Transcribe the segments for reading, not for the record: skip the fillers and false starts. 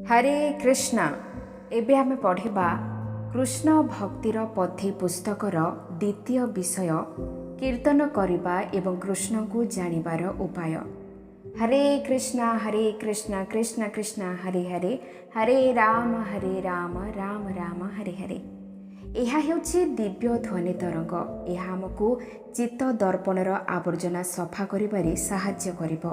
ହରେ କୃଷ୍ଣ। ଏବେ ଆମେ ପଢ଼ିବା କୃଷ୍ଣ ଭକ୍ତିର ପଥି ପୁସ୍ତକର ଦ୍ୱିତୀୟ ବିଷୟ, କୀର୍ତ୍ତନ କରିବା ଏବଂ କୃଷ୍ଣଙ୍କୁ ଜାଣିବାର ଉପାୟ। ହରେ କୃଷ୍ଣ ହରେ କୃଷ୍ଣ କୃଷ୍ଣ କୃଷ୍ଣ ହରେ ହରେ, ହରେ ରାମ ହରେ ରାମ ରାମ ରାମ ହରେ ହରେ। ଏହା ହେଉଛି ଦିବ୍ୟ ଧ୍ୱନି ତରଙ୍ଗ। ଏହା ଆମକୁ ଚିତ୍ତ ଦର୍ପଣର ଆବର୍ଜନା ସଫା କରିବାରେ ସାହାଯ୍ୟ କରିବ।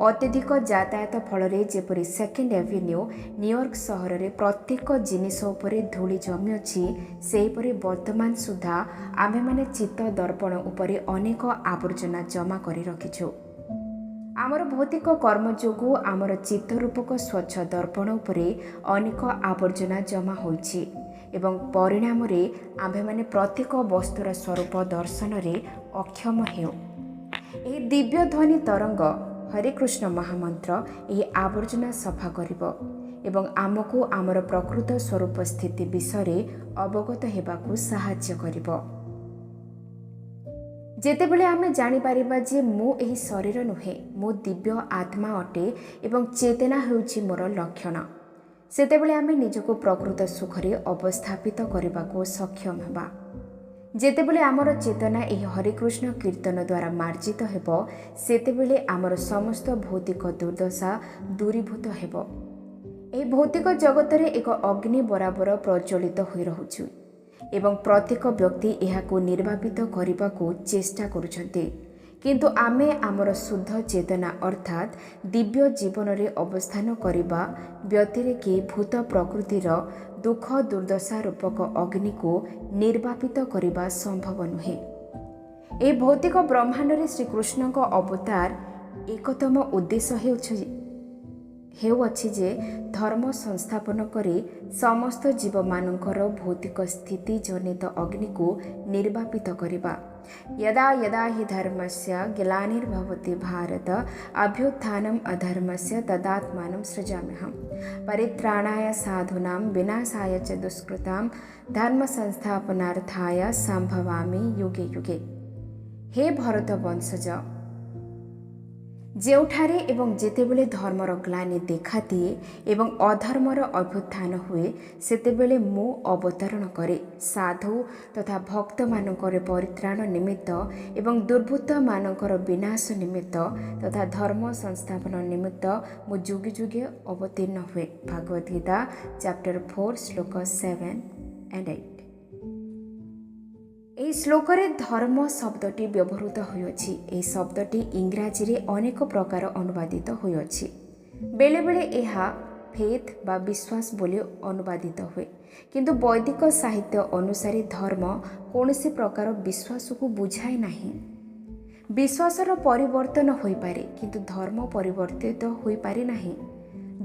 ଅତ୍ୟଧିକ ଯାତାୟାତ ଫଳରେ ଯେପରି ସେକେଣ୍ଡ ଆଭିନ୍ୟୁ, ନ୍ୟୁୟର୍କ ସହରରେ ପ୍ରତ୍ୟେକ ଜିନିଷ ଉପରେ ଧୂଳି ଜମିଅଛି, ସେହିପରି ବର୍ତ୍ତମାନ ସୁଦ୍ଧା ଆମ୍ଭେମାନେ ଚିତ୍ତ ଦର୍ପଣ ଉପରେ ଅନେକ ଆବର୍ଜନା ଜମା କରି ରଖିଛୁ। ଆମର ଭୌତିକ କର୍ମ ଯୋଗୁଁ ଆମର ଚିତ୍ତ ରୂପକ ସ୍ୱଚ୍ଛ ଦର୍ପଣ ଉପରେ ଅନେକ ଆବର୍ଜନା ଜମା ହୋଇଛି ଏବଂ ପରିଣାମରେ ଆମ୍ଭେମାନେ ପ୍ରତ୍ୟେକ ବସ୍ତୁର ସ୍ୱରୂପ ଦର୍ଶନରେ ଅକ୍ଷମ ହେଉ। ଏହି ଦିବ୍ୟ ଧ୍ୱନି ତରଙ୍ଗ, ହରେ କୃଷ୍ଣ ମହାମନ୍ତ୍ର, ଏହି ଆବର୍ଜନା ସଫା କରିବ ଏବଂ ଆମକୁ ଆମର ପ୍ରକୃତ ସ୍ୱରୂପ ସ୍ଥିତି ବିଷୟରେ ଅବଗତ ହେବାକୁ ସାହାଯ୍ୟ କରିବ। ଯେତେବେଳେ ଆମେ ଜାଣିପାରିବା ଯେ ମୁଁ ଏହି ଶରୀର ନୁହେଁ, ମୁଁ ଦିବ୍ୟ ଆତ୍ମା ଅଟେ ଏବଂ ଚେତନା ହେଉଛି ମୋର ଲକ୍ଷଣ, ସେତେବେଳେ ଆମେ ନିଜକୁ ପ୍ରକୃତ ସୁଖରେ ଅବସ୍ଥାପିତ କରିବାକୁ ସକ୍ଷମ ହେବା। ଯେତେବେଳେ ଆମର ଚେତନା ଏହି ହରେକୃଷ୍ଣ କୀର୍ତ୍ତନ ଦ୍ୱାରା ମାର୍ଜିତ ହେବ, ସେତେବେଳେ ଆମର ସମସ୍ତ ଭୌତିକ ଦୁର୍ଦ୍ଦଶା ଦୂରୀଭୂତ ହେବ। ଏହି ଭୌତିକ ଜଗତରେ ଏକ ଅଗ୍ନି ବରାବର ପ୍ରଜ୍ୱଳିତ ହୋଇ ରହୁଛି ଏବଂ ପ୍ରତ୍ୟେକ ବ୍ୟକ୍ତି ଏହାକୁ ନିର୍ବାପିତ କରିବାକୁ ଚେଷ୍ଟା କରୁଛନ୍ତି। କିନ୍ତୁ ଆମେ ଆମର ଶୁଦ୍ଧ ଚେତନା ଅର୍ଥାତ୍ ଦିବ୍ୟ ଜୀବନରେ ଅବସ୍ଥାନ କରିବା ବ୍ୟତିରେକେ ଭୂତ ପ୍ରକୃତିର ଦୁଃଖ ଦୁର୍ଦ୍ଦଶା ରୂପକ ଅଗ୍ନିକୁ ନିର୍ବାପିତ କରିବା ସମ୍ଭବ ନୁହେଁ। ଏହି ଭୌତିକ ବ୍ରହ୍ମାଣ୍ଡରେ ଶ୍ରୀକୃଷ୍ଣଙ୍କ ଅବତାର ଏକତମ ଉଦ୍ଦେଶ୍ୟ ହେଉଅଛି ଯେ ଧର୍ମ ସଂସ୍ଥାପନ କରି ସମସ୍ତ ଜୀବମାନଙ୍କର ଭୌତିକ ସ୍ଥିତି ଜନିତ ଅଗ୍ନିକୁ ନିର୍ବାପିତ କରିବା। यदा यदा हि धर्मस्य ग्लानिर्भवति भारत, अभ्युत्थानम् अधर्मस्य तदात्मानं सृजाम्यहम्। परित्राणाय साधूनां विनाशाय च दुष्कृतां धर्म संस्थापनार्थाय सम्भवामि युगे युगे। ହେ ଭରତ ବଂଶଜ, ଯେଉଁଠାରେ ଏବଂ ଯେତେବେଳେ ଧର୍ମର ଗ୍ଲାନି ଦେଖାଦିଏ ଏବଂ ଅଧର୍ମର ଅଭ୍ୟୁତ୍ଥାନ ହୁଏ, ସେତେବେଳେ ମୁଁ ଅବତରଣ କରେ। ସାଧୁ ତଥା ଭକ୍ତମାନଙ୍କର ପରିତ୍ରାଣ ନିମିତ୍ତ ଏବଂ ଦୁର୍ବୃତ୍ତମାନଙ୍କର ବିନାଶ ନିମିତ୍ତ ତଥା ଧର୍ମ ସଂସ୍ଥାପନ ନିମିତ୍ତ ମୁଁ ଯୁଗେ ଯୁଗେ ଅବତୀର୍ଣ୍ଣ ହୁଏ। ଭାଗବତ ଗୀତା ଚାପ୍ଟର 4, ଶ୍ଲୋକ 7 ଆଣ୍ଡ 8। ଏହି ଶ୍ଲୋକରେ ଧର୍ମ ଶବ୍ଦଟି ବ୍ୟବହୃତ ହୋଇଅଛି। ଏହି ଶବ୍ଦଟି ଇଂରାଜୀରେ ଅନେକ ପ୍ରକାର ଅନୁବାଦିତ ହୋଇଅଛି। ବେଳେବେଳେ ଏହା ଫେଥ୍ ବା ବିଶ୍ୱାସ ବୋଲି ଅନୁବାଦିତ ହୁଏ। କିନ୍ତୁ ବୈଦିକ ସାହିତ୍ୟ ଅନୁସାରେ ଧର୍ମ କୌଣସି ପ୍ରକାର ବିଶ୍ୱାସକୁ ବୁଝାଏ ନାହିଁ। ବିଶ୍ୱାସର ପରିବର୍ତ୍ତନ ହୋଇପାରେ, କିନ୍ତୁ ଧର୍ମ ପରିବର୍ତ୍ତିତ ହୋଇପାରେ ନାହିଁ।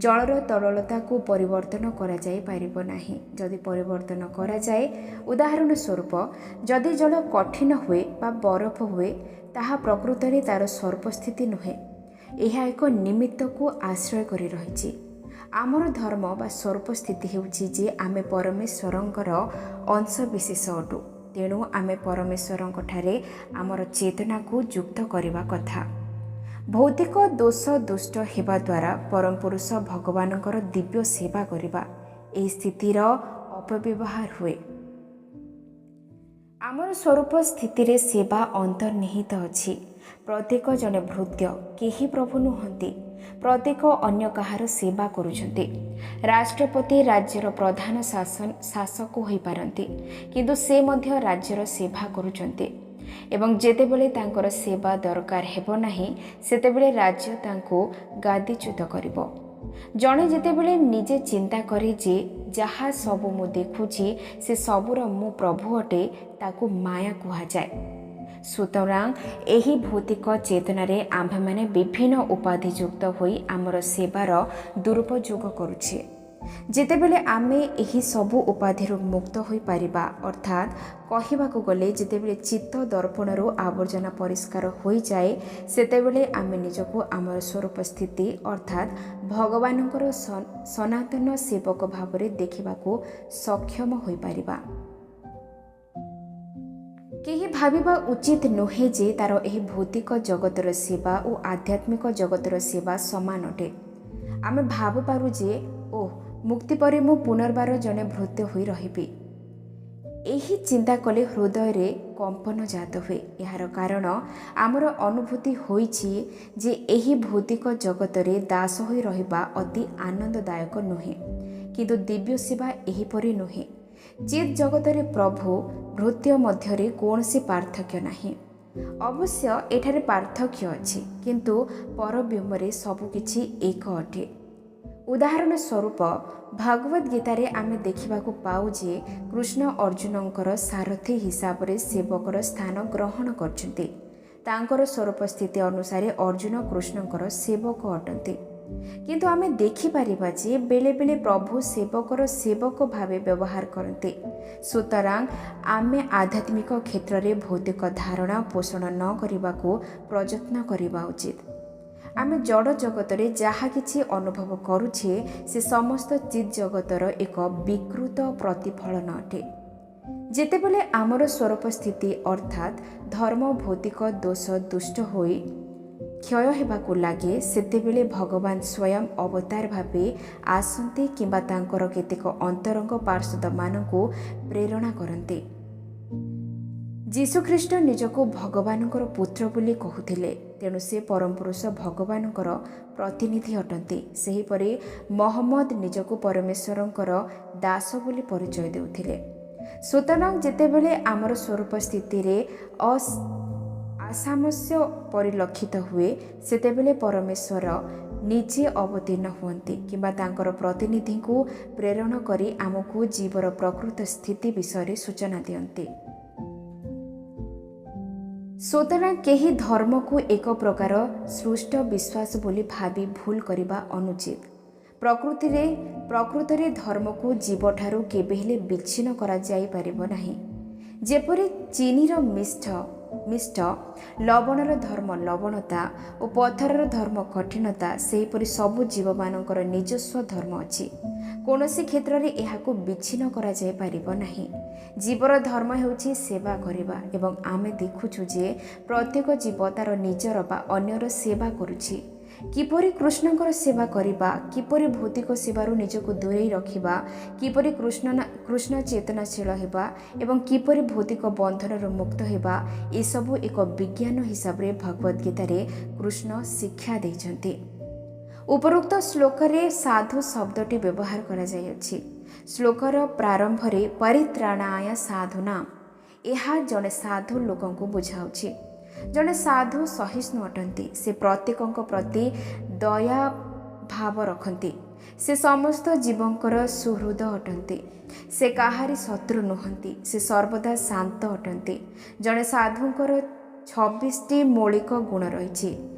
ଜଳର ତରଳତାକୁ ପରିବର୍ତ୍ତନ କରାଯାଇପାରିବ ନାହିଁ। ଯଦି ପରିବର୍ତ୍ତନ କରାଯାଏ, ଉଦାହରଣ ସ୍ୱରୂପ ଯଦି ଜଳ କଠିନ ହୁଏ ବା ବରଫ ହୁଏ, ତାହା ପ୍ରକୃତରେ ତା'ର ସ୍ୱରୂପ ସ୍ଥିତି ନୁହେଁ। ଏହା ଏକ ନିମିତ୍ତକୁ ଆଶ୍ରୟ କରି ରହିଛି। ଆମର ଧର୍ମ ବା ସ୍ୱରୂପ ସ୍ଥିତି ହେଉଛି ଯେ ଆମେ ପରମେଶ୍ୱରଙ୍କର ଅଂଶ ବିଶେଷ ଅଟୁ। ତେଣୁ ଆମେ ପରମେଶ୍ୱରଙ୍କଠାରେ ଆମର ଚେତନାକୁ ଯୁକ୍ତ କରିବା କଥା। ଭୌତିକ ଦୋଷ ଦୁଷ୍ଟ ହେବା ଦ୍ୱାରା ପରମପୁରୁଷ ଭଗବାନଙ୍କର ଦିବ୍ୟ ସେବା କରିବା, ଏହି ସ୍ଥିତିର ଅପବ୍ୟବହାର ହୁଏ। ଆମର ସ୍ୱରୂପ ସ୍ଥିତିରେ ସେବା ଅନ୍ତର୍ନିହିତ ଅଛି। ପ୍ରତ୍ୟେକ ଜଣେ ଭୃତ୍ୟ, କେହି ପ୍ରଭୁ ନୁହନ୍ତି। ପ୍ରତ୍ୟେକ ଅନ୍ୟ କାହାର ସେବା କରୁଛନ୍ତି। ରାଷ୍ଟ୍ରପତି ରାଜ୍ୟର ପ୍ରଧାନ ଶାସକ ହୋଇପାରନ୍ତି, କିନ୍ତୁ ସେ ମଧ୍ୟ ରାଜ୍ୟର ସେବା କରୁଛନ୍ତି ଏବଂ ଯେତେବେଳେ ତାଙ୍କର ସେବା ଦରକାର ହେବ ନାହିଁ, ସେତେବେଳେ ରାଜ୍ୟ ତାଙ୍କୁ ଗାଦିଚ୍ୟୁତ କରିବ। ଜଣେ ଯେତେବେଳେ ନିଜେ ଚିନ୍ତା କରେ ଯେ ଯାହା ସବୁ ମୁଁ ଦେଖୁଛି, ସେ ସବୁର ମୁଁ ପ୍ରଭୁ ଅଟେ, ତାକୁ ମାୟା କୁହାଯାଏ। ସୁତରାଂ ଏହି ଭୌତିକ ଚେତନାରେ ଆମ୍ଭେମାନେ ବିଭିନ୍ନ ଉପାଧିଯୁକ୍ତ ହୋଇ ଆମର ସେବାର ଦୁରୁପଯୋଗ କରୁଛେ। ଯେତେବେଳେ ଆମେ ଏହି ସବୁ ଉପାଧିରୁ ମୁକ୍ତ ହୋଇପାରିବା, ଅର୍ଥାତ୍ କହିବାକୁ ଗଲେ ଯେତେବେଳେ ଚିତ୍ତ ଦର୍ପଣରୁ ଆବର୍ଜନା ପରିଷ୍କାର ହୋଇଯାଏ, ସେତେବେଳେ ଆମେ ନିଜକୁ ଆମର ସ୍ୱରୂପ ସ୍ଥିତି ଅର୍ଥାତ୍ ଭଗବାନଙ୍କର ସନାତନ ସେବକ ଭାବରେ ଦେଖିବାକୁ ସକ୍ଷମ ହୋଇପାରିବା। କେହି ଭାବିବା ଉଚିତ ନୁହେଁ ଯେ ତାର ଏହି ଭୌତିକ ଜଗତର ସେବା ଓ ଆଧ୍ୟାତ୍ମିକ ଜଗତର ସେବା ସମାନ ଅଟେ। ଆମେ ଭାବିପାରୁ ଯେ ଓହ, ମୁକ୍ତି ପରେ ମୁଁ ପୁନର୍ବାର ଜଣେ ଭୃତ୍ୟ ହୋଇ ରହିବି, ଏହି ଚିନ୍ତା କଲେ ହୃଦୟରେ କମ୍ପନ ଜାତ ହୁଏ। ଏହାର କାରଣ ଆମର ଅନୁଭୂତି ହୋଇଛି ଯେ ଏହି ଭୌତିକ ଜଗତରେ ଦାସ ହୋଇ ରହିବା ଅତି ଆନନ୍ଦଦାୟକ ନୁହେଁ। କିନ୍ତୁ ଦିବ୍ୟ ସେବା ଏହିପରି ନୁହେଁ। ଚିତ୍ ଜଗତରେ ପ୍ରଭୁ ଭୃତ୍ୟ ମଧ୍ୟରେ କୌଣସି ପାର୍ଥକ୍ୟ ନାହିଁ। ଅବଶ୍ୟ ଏଠାରେ ପାର୍ଥକ୍ୟ ଅଛି, କିନ୍ତୁ ପରବ୍ୟୋମରେ ସବୁକିଛି ଏକ ଅଟେ। ଉଦାହରଣ ସ୍ୱରୂପ, ଭଗବତ ଗୀତାରେ ଆମେ ଦେଖିବାକୁ ପାଉ ଯେ କୃଷ୍ଣ ଅର୍ଜୁନଙ୍କର ସାରଥୀ ହିସାବରେ ସେବକର ସ୍ଥାନ ଗ୍ରହଣ କରିଛନ୍ତି। ତାଙ୍କର ସ୍ୱରୂପ ସ୍ଥିତି ଅନୁସାରେ ଅର୍ଜୁନ କୃଷ୍ଣଙ୍କର ସେବକ ଅଟନ୍ତି। କିନ୍ତୁ ଆମେ ଦେଖିପାରିବା ଯେ ବେଳେବେଳେ ପ୍ରଭୁ ସେବକର ସେବକ ଭାବେ ବ୍ୟବହାର କରନ୍ତି। ସୁତରାଂ ଆମେ ଆଧ୍ୟାତ୍ମିକ କ୍ଷେତ୍ରରେ ଭୌତିକ ଧାରଣା ପୋଷଣ ନ କରିବାକୁ ପ୍ରଯତ୍ନ କରିବା ଉଚିତ। ଆମେ ଜଡ଼ ଜଗତରେ ଯାହା କିଛି ଅନୁଭବ କରୁଛେ, ସେ ସମସ୍ତ ଚିତ୍ ଜଗତର ଏକ ବିକୃତ ପ୍ରତିଫଳନ ଅଟେ। ଯେତେବେଳେ ଆମର ସ୍ୱରୂପ ସ୍ଥିତି ଅର୍ଥାତ୍ ଧର୍ମ ଭୌତିକ ଦୋଷ ଦୁଷ୍ଟ ହୋଇ କ୍ଷୟ ହେବାକୁ ଲାଗେ, ସେତେବେଳେ ଭଗବାନ ସ୍ୱୟଂ ଅବତାର ଭାବେ ଆସନ୍ତି କିମ୍ବା ତାଙ୍କର କେତେକ ଅନ୍ତରଙ୍ଗ ପାର୍ଷଦମାନଙ୍କୁ ପ୍ରେରଣା କରନ୍ତି। ଯୀଶୁଖ୍ରୀଷ୍ଟ ନିଜକୁ ଭଗବାନଙ୍କର ପୁତ୍ର ବୋଲି କହୁଥିଲେ, ତେଣୁ ସେ ପରମପୁରୁଷ ଭଗବାନଙ୍କର ପ୍ରତିନିଧି ଅଟନ୍ତି। ସେହିପରି ମହମ୍ମଦ ନିଜକୁ ପରମେଶ୍ୱରଙ୍କର ଦାସ ବୋଲି ପରିଚୟ ଦେଉଥିଲେ। ସୁତରାଂ ଯେତେବେଳେ ଆମର ସ୍ୱରୂପ ସ୍ଥିତିରେ ଅସାମଞ୍ଜସ୍ୟ ପରିଲକ୍ଷିତ ହୁଏ, ସେତେବେଳେ ପରମେଶ୍ୱର ନିଜେ ଅବତୀର୍ଣ୍ଣ ହୁଅନ୍ତି କିମ୍ବା ତାଙ୍କର ପ୍ରତିନିଧିଙ୍କୁ ପ୍ରେରଣ କରି ଆମକୁ ଜୀବର ପ୍ରକୃତ ସ୍ଥିତି ବିଷୟରେ ସୂଚନା ଦିଅନ୍ତି। ସୁତରାଂ କେହି ଧର୍ମକୁ ଏକ ପ୍ରକାର ସୃଷ୍ଟ ବିଶ୍ୱାସ ବୋଲି ଭାବି ଭୁଲ କରିବା ଅନୁଚିତ। ପ୍ରକୃତରେ ଧର୍ମକୁ ଜୀବଠାରୁ କେବେ ହେଲେ ବିଚ୍ଛିନ୍ନ କରାଯାଇପାରିବ ନାହିଁ। ଯେପରି ଚିନିର ମିଷ୍ଟ, ଲବଣର ଧର୍ମ ଲବଣତା ଓ ପଥରର ଧର୍ମ କଠିନତା, ସେହିପରି ସବୁ ଜୀବମାନଙ୍କର ନିଜସ୍ୱ ଧର୍ମ ଅଛି। କୌଣସି କ୍ଷେତ୍ରରେ ଏହାକୁ ବିଚ୍ଛିନ୍ନ କରାଯାଇପାରିବ ନାହିଁ। ଜୀବର ଧର୍ମ ହେଉଛି ସେବା କରିବା ଏବଂ ଆମେ ଦେଖୁଛୁ ଯେ ପ୍ରତ୍ୟେକ ଜୀବ ତା'ର ନିଜର ବା ଅନ୍ୟର ସେବା କରୁଛି। କିପରି କୃଷ୍ଣଙ୍କର ସେବା କରିବା, କିପରି ଭୌତିକ ସେବାରୁ ନିଜକୁ ଦୂରେଇ ରଖିବା, କିପରି କୃଷ୍ଣ ଚେତନାଶୀଳ ହେବା ଏବଂ କିପରି ଭୌତିକ ବନ୍ଧନରୁ ମୁକ୍ତ ହେବା, ଏସବୁ ଏକ ବିଜ୍ଞାନ ହିସାବରେ ଭଗବତ ଗୀତାରେ କୃଷ୍ଣ ଶିକ୍ଷା ଦେଇଛନ୍ତି। ଉପରୋକ୍ତ ଶ୍ଲୋକରେ ସାଧୁ ଶବ୍ଦଟି ବ୍ୟବହାର କରାଯାଇଅଛି। ଶ୍ଲୋକର ପ୍ରାରମ୍ଭରେ ପରିତ୍ରାଣାୟ ସାଧୁନାମ, ଏହା ଜଣେ ସାଧୁ ଲୋକଙ୍କୁ ବୁଝାଉଛି। ଜଣେ ସାଧୁ ସହିଷ୍ଣୁ ଅଟନ୍ତି। ସେ ପ୍ରତ୍ୟେକଙ୍କ ପ୍ରତି ଦୟା ଭାବ ରଖନ୍ତି। ସେ ସମସ୍ତ ଜୀବଙ୍କର ସୁହୃଦ ଅଟନ୍ତି। ସେ କାହାରି ଶତ୍ରୁ ନୁହନ୍ତି। ସେ ସର୍ବଦା ଶାନ୍ତ ଅଟନ୍ତି। ଜଣେ ସାଧୁଙ୍କର 26ଟି ମୌଳିକ ଗୁଣ ରହିଛି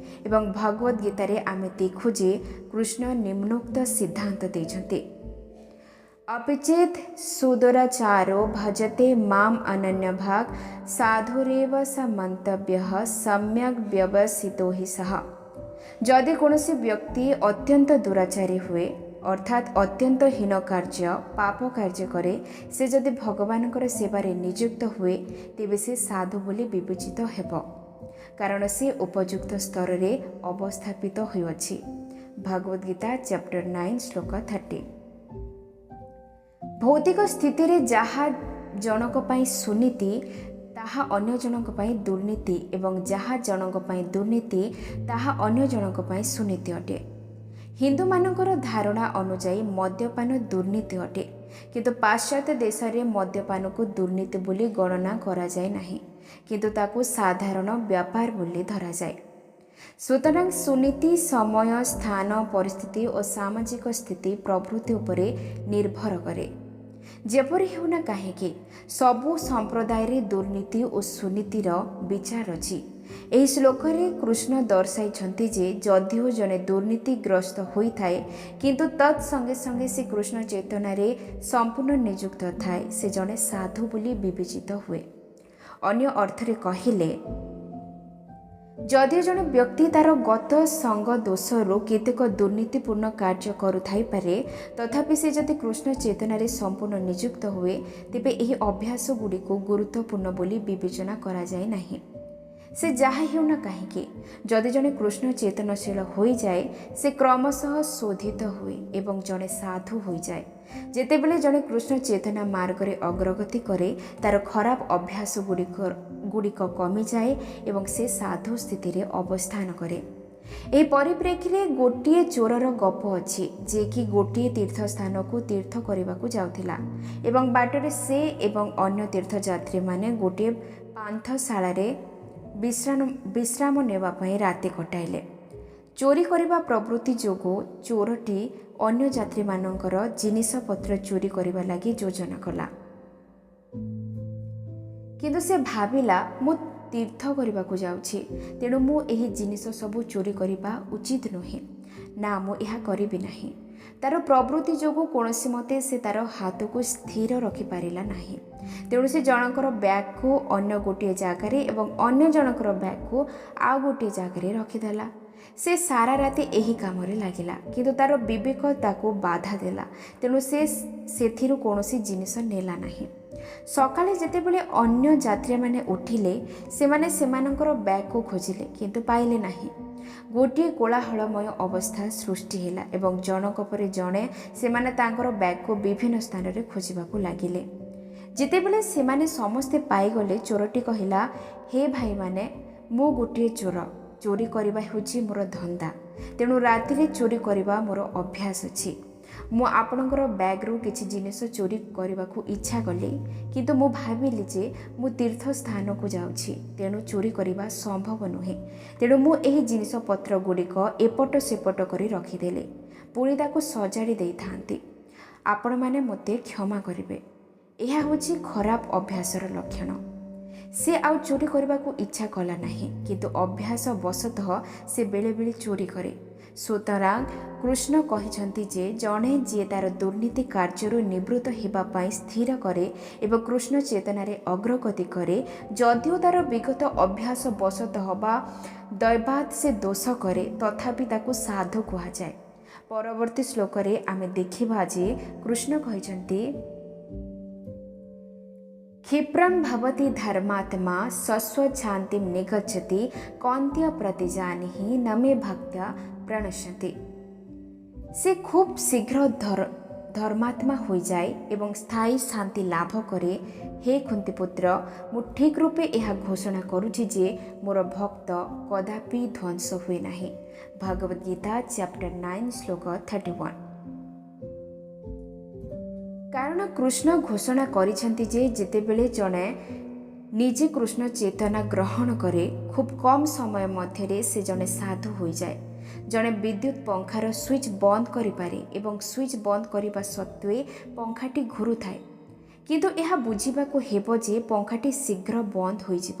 ଏବଂ ଭଗବତ ଗୀତାରେ ଆମେ ଦେଖୁ ଯେ କୃଷ୍ଣ ନିମ୍ନୋକ୍ତ ସିଦ୍ଧାନ୍ତ ଦେଇଛନ୍ତି। ଅପିଚେତ ସୁଦୁରାଚାରୋ ଭଜତେ ମାମ୍ ଅନନ୍ୟ ଭାଗ ସାଧୁରେବ ସ ମନ୍ତବ୍ୟଃ ସମ୍ୟକ୍ ବ୍ୟବସିତୋ ହି ସହ। ଯଦି କୌଣସି ବ୍ୟକ୍ତି ଅତ୍ୟନ୍ତ ଦୁରାଚାରୀ ହୁଏ, ଅର୍ଥାତ୍ ଅତ୍ୟନ୍ତ ହୀନ କାର୍ଯ୍ୟ, ପାପ କାର୍ଯ୍ୟ କରେ, ସେ ଯଦି ଭଗବାନଙ୍କର ସେବାରେ ନିଯୁକ୍ତ ହୁଏ, ତେବେ ସେ ସାଧୁ ବୋଲି ବିବେଚିତ ହେବ, କାରଣ ସେ ଉପଯୁକ୍ତ ସ୍ତରରେ ଅବସ୍ଥାପିତ ହୋଇଅଛି। ଭଗବତ ଗୀତା ଚାପ୍ଟର 9 ଶ୍ଲୋକ 30। ଭୌତିକ ସ୍ଥିତିରେ ଯାହା ଜଣକ ପାଇଁ ସୁନୀତି, ତାହା ଅନ୍ୟ ଜଣଙ୍କ ପାଇଁ ଦୁର୍ନୀତି ଏବଂ ଯାହା ଜଣଙ୍କ ପାଇଁ ଦୁର୍ନୀତି, ତାହା ଅନ୍ୟ ଜଣଙ୍କ ପାଇଁ ସୁନୀତି ଅଟେ। ହିନ୍ଦୁମାନଙ୍କର ଧାରଣା ଅନୁଯାୟୀ ମଦ୍ୟପାନ ଦୁର୍ନୀତି ଅଟେ, କିନ୍ତୁ ପାଶ୍ଚାତ୍ୟ ଦେଶରେ ମଦ୍ୟପାନକୁ ଦୁର୍ନୀତି ବୋଲି ଗଣନା କରାଯାଏ ନାହିଁ, କିନ୍ତୁ ତାକୁ ସାଧାରଣ ବ୍ୟାପାର ବୋଲି ଧରାଯାଏ। ସୁତରାଂ ସୁନୀତି ସମୟ, ସ୍ଥାନ, ପରିସ୍ଥିତି ଓ ସାମାଜିକ ସ୍ଥିତି ପ୍ରଭୃତି ଉପରେ ନିର୍ଭର କରେ। ଯେପରି ହେଉନା କାହିଁକି, ସବୁ ସମ୍ପ୍ରଦାୟରେ ଦୁର୍ନୀତି ଓ ସୁନୀତିର ବିଚାର ଅଛି। ଏହି ଶ୍ଲୋକରେ କୃଷ୍ଣ ଦର୍ଶାଇଛନ୍ତି ଯେ ଯଦିଓ ଜଣେ ଦୁର୍ନୀତିଗ୍ରସ୍ତ ହୋଇଥାଏ, କିନ୍ତୁ ତତ୍ ସଙ୍ଗେ ସଙ୍ଗେ ସେ କୃଷ୍ଣ ଚେତନାରେ ସମ୍ପୂର୍ଣ୍ଣ ନିଯୁକ୍ତ ଥାଏ, ସେ ଜଣେ ସାଧୁ ବୋଲି ବିବେଚିତ ହୁଏ। ଅନ୍ୟ ଅର୍ଥରେ କହିଲେ, ଯଦିଓ ଜଣେ ବ୍ୟକ୍ତି ତା'ର ଗତ ସଙ୍ଗ ଦୋଷରୁ କେତେକ ଦୁର୍ନୀତିପୂର୍ଣ୍ଣ କାର୍ଯ୍ୟ କରୁଥାଇପାରେ, ତଥାପି ସେ ଯଦି କୃଷ୍ଣ ଚେତନାରେ ସମ୍ପୂର୍ଣ୍ଣ ନିଯୁକ୍ତ ହୁଏ, ତେବେ ଏହି ଅଭ୍ୟାସ ଗୁଡ଼ିକୁ ଗୁରୁତ୍ୱପୂର୍ଣ୍ଣ ବୋଲି ବିବେଚନା କରାଯାଏ ନାହିଁ। ସେ ଯାହା ହେଉନା କାହିଁକି, ଯଦି ଜଣେ କୃଷ୍ଣ ଚେତନଶୀଳ ହୋଇଯାଏ, ସେ କ୍ରମଶଃ ଶୋଧିତ ହୁଏ ଏବଂ ଜଣେ ସାଧୁ ହୋଇଯାଏ। ଯେତେବେଳେ ଜଣେ କୃଷ୍ଣ ଚେତନା ମାର୍ଗରେ ଅଗ୍ରଗତି କରେ, ତା'ର ଖରାପ ଅଭ୍ୟାସ ଗୁଡ଼ିକ କମିଯାଏ ଏବଂ ସେ ସାଧୁ ସ୍ଥିତିରେ ଅବସ୍ଥାନ କରେ। ଏହି ପରିପ୍ରେକ୍ଷୀରେ ଗୋଟିଏ ଚୋରର ଗପ ଅଛି, ଯିଏକି ଗୋଟିଏ ତୀର୍ଥସ୍ଥାନକୁ ତୀର୍ଥ କରିବାକୁ ଯାଉଥିଲା ଏବଂ ବାଟରେ ସେ ଏବଂ ଅନ୍ୟ ତୀର୍ଥଯାତ୍ରୀମାନେ ଗୋଟିଏ ପାନ୍ଥଶାଳାରେ ବିଶ୍ରାମ ନେବା ପାଇଁ ରାତି କଟାଇଲେ। ଚୋରି କରିବା ପ୍ରବୃତ୍ତି ଯୋଗୁଁ ଚୋରଟି ଅନ୍ୟ ଯାତ୍ରୀମାନଙ୍କର ଜିନିଷପତ୍ର ଚୋରି କରିବା ଲାଗି ଯୋଜନା କଲା। କିନ୍ତୁ ସେ ଭାବିଲା, ମୁଁ ତୀର୍ଥ କରିବାକୁ ଯାଉଛି, ତେଣୁ ମୁଁ ଏହି ଜିନିଷ ସବୁ ଚୋରି କରିବା ଉଚିତ ନୁହେଁ। ନା, ମୁଁ ଏହା କରିବି ନାହିଁ। ତା'ର ପ୍ରବୃତ୍ତି ଯୋଗୁଁ କୌଣସି ମତେ ସେ ତା'ର ହାତକୁ ସ୍ଥିର ରଖିପାରିଲା ନାହିଁ। ତେଣୁ ସେ ଜଣଙ୍କର ବ୍ୟାଗ୍କୁ ଅନ୍ୟ ଗୋଟିଏ ଜାଗାରେ ଏବଂ ଅନ୍ୟ ଜଣଙ୍କର ବ୍ୟାଗ୍କୁ ଆଉ ଗୋଟିଏ ଜାଗାରେ ରଖିଦେଲା। ସେ ସାରା ରାତି ଏହି କାମରେ ଲାଗିଲା, କିନ୍ତୁ ତା'ର ବିବେକ ତାକୁ ବାଧା ଦେଲା, ତେଣୁ ସେ ସେଥିରୁ କୌଣସି ଜିନିଷ ନେଲା ନାହିଁ। ସକାଳେ ଯେତେବେଳେ ଅନ୍ୟ ଯାତ୍ରୀମାନେ ଉଠିଲେ, ସେମାନେ ସେମାନଙ୍କର ବ୍ୟାଗ୍କୁ ଖୋଜିଲେ, କିନ୍ତୁ ପାଇଲେ ନାହିଁ। ଗୋଟିଏ କୋଳାହଳମୟ ଅବସ୍ଥା ସୃଷ୍ଟି ହେଲା ଏବଂ ଜଣକ ପରେ ଜଣେ ସେମାନେ ତାଙ୍କର ବ୍ୟାଗ୍କୁ ବିଭିନ୍ନ ସ୍ଥାନରେ ଖୋଜିବାକୁ ଲାଗିଲେ। ଯେତେବେଳେ ସେମାନେ ସମସ୍ତେ ପାଇଗଲେ, ଚୋରଟି କହିଲା, ହେ ଭାଇମାନେ, ମୁଁ ଗୋଟିଏ ଚୋର। ଚୋରି କରିବା ହେଉଛି ମୋର ଧନ୍ଦା, ତେଣୁ ରାତିରେ ଚୋରି କରିବା ମୋର ଅଭ୍ୟାସ ଅଛି। ମୁଁ ଆପଣଙ୍କର ବ୍ୟାଗ୍ରୁ କିଛି ଜିନିଷ ଚୋରି କରିବାକୁ ଇଚ୍ଛା କଲି, କିନ୍ତୁ ମୁଁ ଭାବିଲି ଯେ ମୁଁ ତୀର୍ଥ ସ୍ଥାନକୁ ଯାଉଛି, ତେଣୁ ଚୋରି କରିବା ସମ୍ଭବ ନୁହେଁ। ତେଣୁ ମୁଁ ଏହି ଜିନିଷପତ୍ର ଗୁଡ଼ିକ ଏପଟ ସେପଟ କରି ରଖିଦେଲି, ପୁଣି ତାକୁ ସଜାଡ଼ି ଦେଇଥାନ୍ତି। ଆପଣମାନେ ମୋତେ କ୍ଷମା କରିବେ। ଏହା ହେଉଛି ଖରାପ ଅଭ୍ୟାସର ଲକ୍ଷଣ। ସେ ଆଉ ଚୋରି କରିବାକୁ ଇଚ୍ଛା କଲା ନାହିଁ, କିନ୍ତୁ ଅଭ୍ୟାସ ବଶତଃ ସେ ବେଳେବେଳେ ଚୋରି କରେ। ସୁତରାଂ କୃଷ୍ଣ କହିଛନ୍ତି ଯେ ଜଣେ ଯିଏ ତା'ର ଦୁର୍ନୀତି କାର୍ଯ୍ୟରୁ ନିବୃତ୍ତ ହେବା ପାଇଁ ସ୍ଥିର କରେ ଏବଂ କୃଷ୍ଣ ଚେତନାରେ ଅଗ୍ରଗତି କରେ, ଯଦିଓ ତା'ର ବିଗତ ଅଭ୍ୟାସ ବଶତଃ ବା ଦୈବାତ୍ ସେ ଦୋଷ କରେ, ତଥାପି ତାକୁ ସାଧୁ କୁହାଯାଏ। ପରବର୍ତ୍ତୀ ଶ୍ଲୋକରେ ଆମେ ଦେଖିବା ଯେ କୃଷ୍ଣ କହିଛନ୍ତି, କ୍ଷିପ୍ରଂ ଭବତି ଧର୍ମାତ୍ମା ଶଶ୍ୱଚ୍ଛାନ୍ତିಂ ନିଗଚ୍ଛତି କୌନ୍ତେୟ ପ୍ରତିଜାନିହି ନମେ ଭକ୍ତ୍ୟା ପ୍ରଣଶ୍ୟତି। ସେ ଖୁବ୍ ଶୀଘ୍ର ଧର୍ମାତ୍ମା ହୋଇଯାଏ ଏବଂ ସ୍ଥାୟୀ ଶାନ୍ତି ଲାଭ କରେ। ହେ କୁନ୍ତୀପୁତ୍ର, ମୁଁ ଠିକ୍ ରୂପେ ଏହା ଘୋଷଣା କରୁଛି ଯେ ମୋର ଭକ୍ତ କଦାପି ଧ୍ୱଂସ ହୁଏ ନାହିଁ। ଭଗବଦ୍ ଗୀତା ଚାପ୍ଟର 9 ଶ୍ଲୋକ 31। କାରଣ କୃଷ୍ଣ ଘୋଷଣା କରିଛନ୍ତି ଯେ ଯେତେବେଳେ ଜଣେ ନିଜେ କୃଷ୍ଣ ଚେତନା ଗ୍ରହଣ କରେ, ଖୁବ୍ କମ୍ ସମୟ ମଧ୍ୟରେ ସେ ଜଣେ ସାଧୁ ହୋଇଯାଏ। ଜଣେ ବିଦ୍ୟୁତ୍ ପଙ୍ଖାର ସୁଇଚ୍ ବନ୍ଦ କରିପାରେ ଏବଂ ସୁଇଚ୍ ବନ୍ଦ କରିବା ସତ୍ତ୍ୱେ ପଙ୍ଖାଟି ଘୁରୁଥାଏ, କିନ୍ତୁ ଏହା ବୁଝିବାକୁ ହେବ ଯେ ପଙ୍ଖାଟି ଶୀଘ୍ର ବନ୍ଦ ହୋଇଯିବ।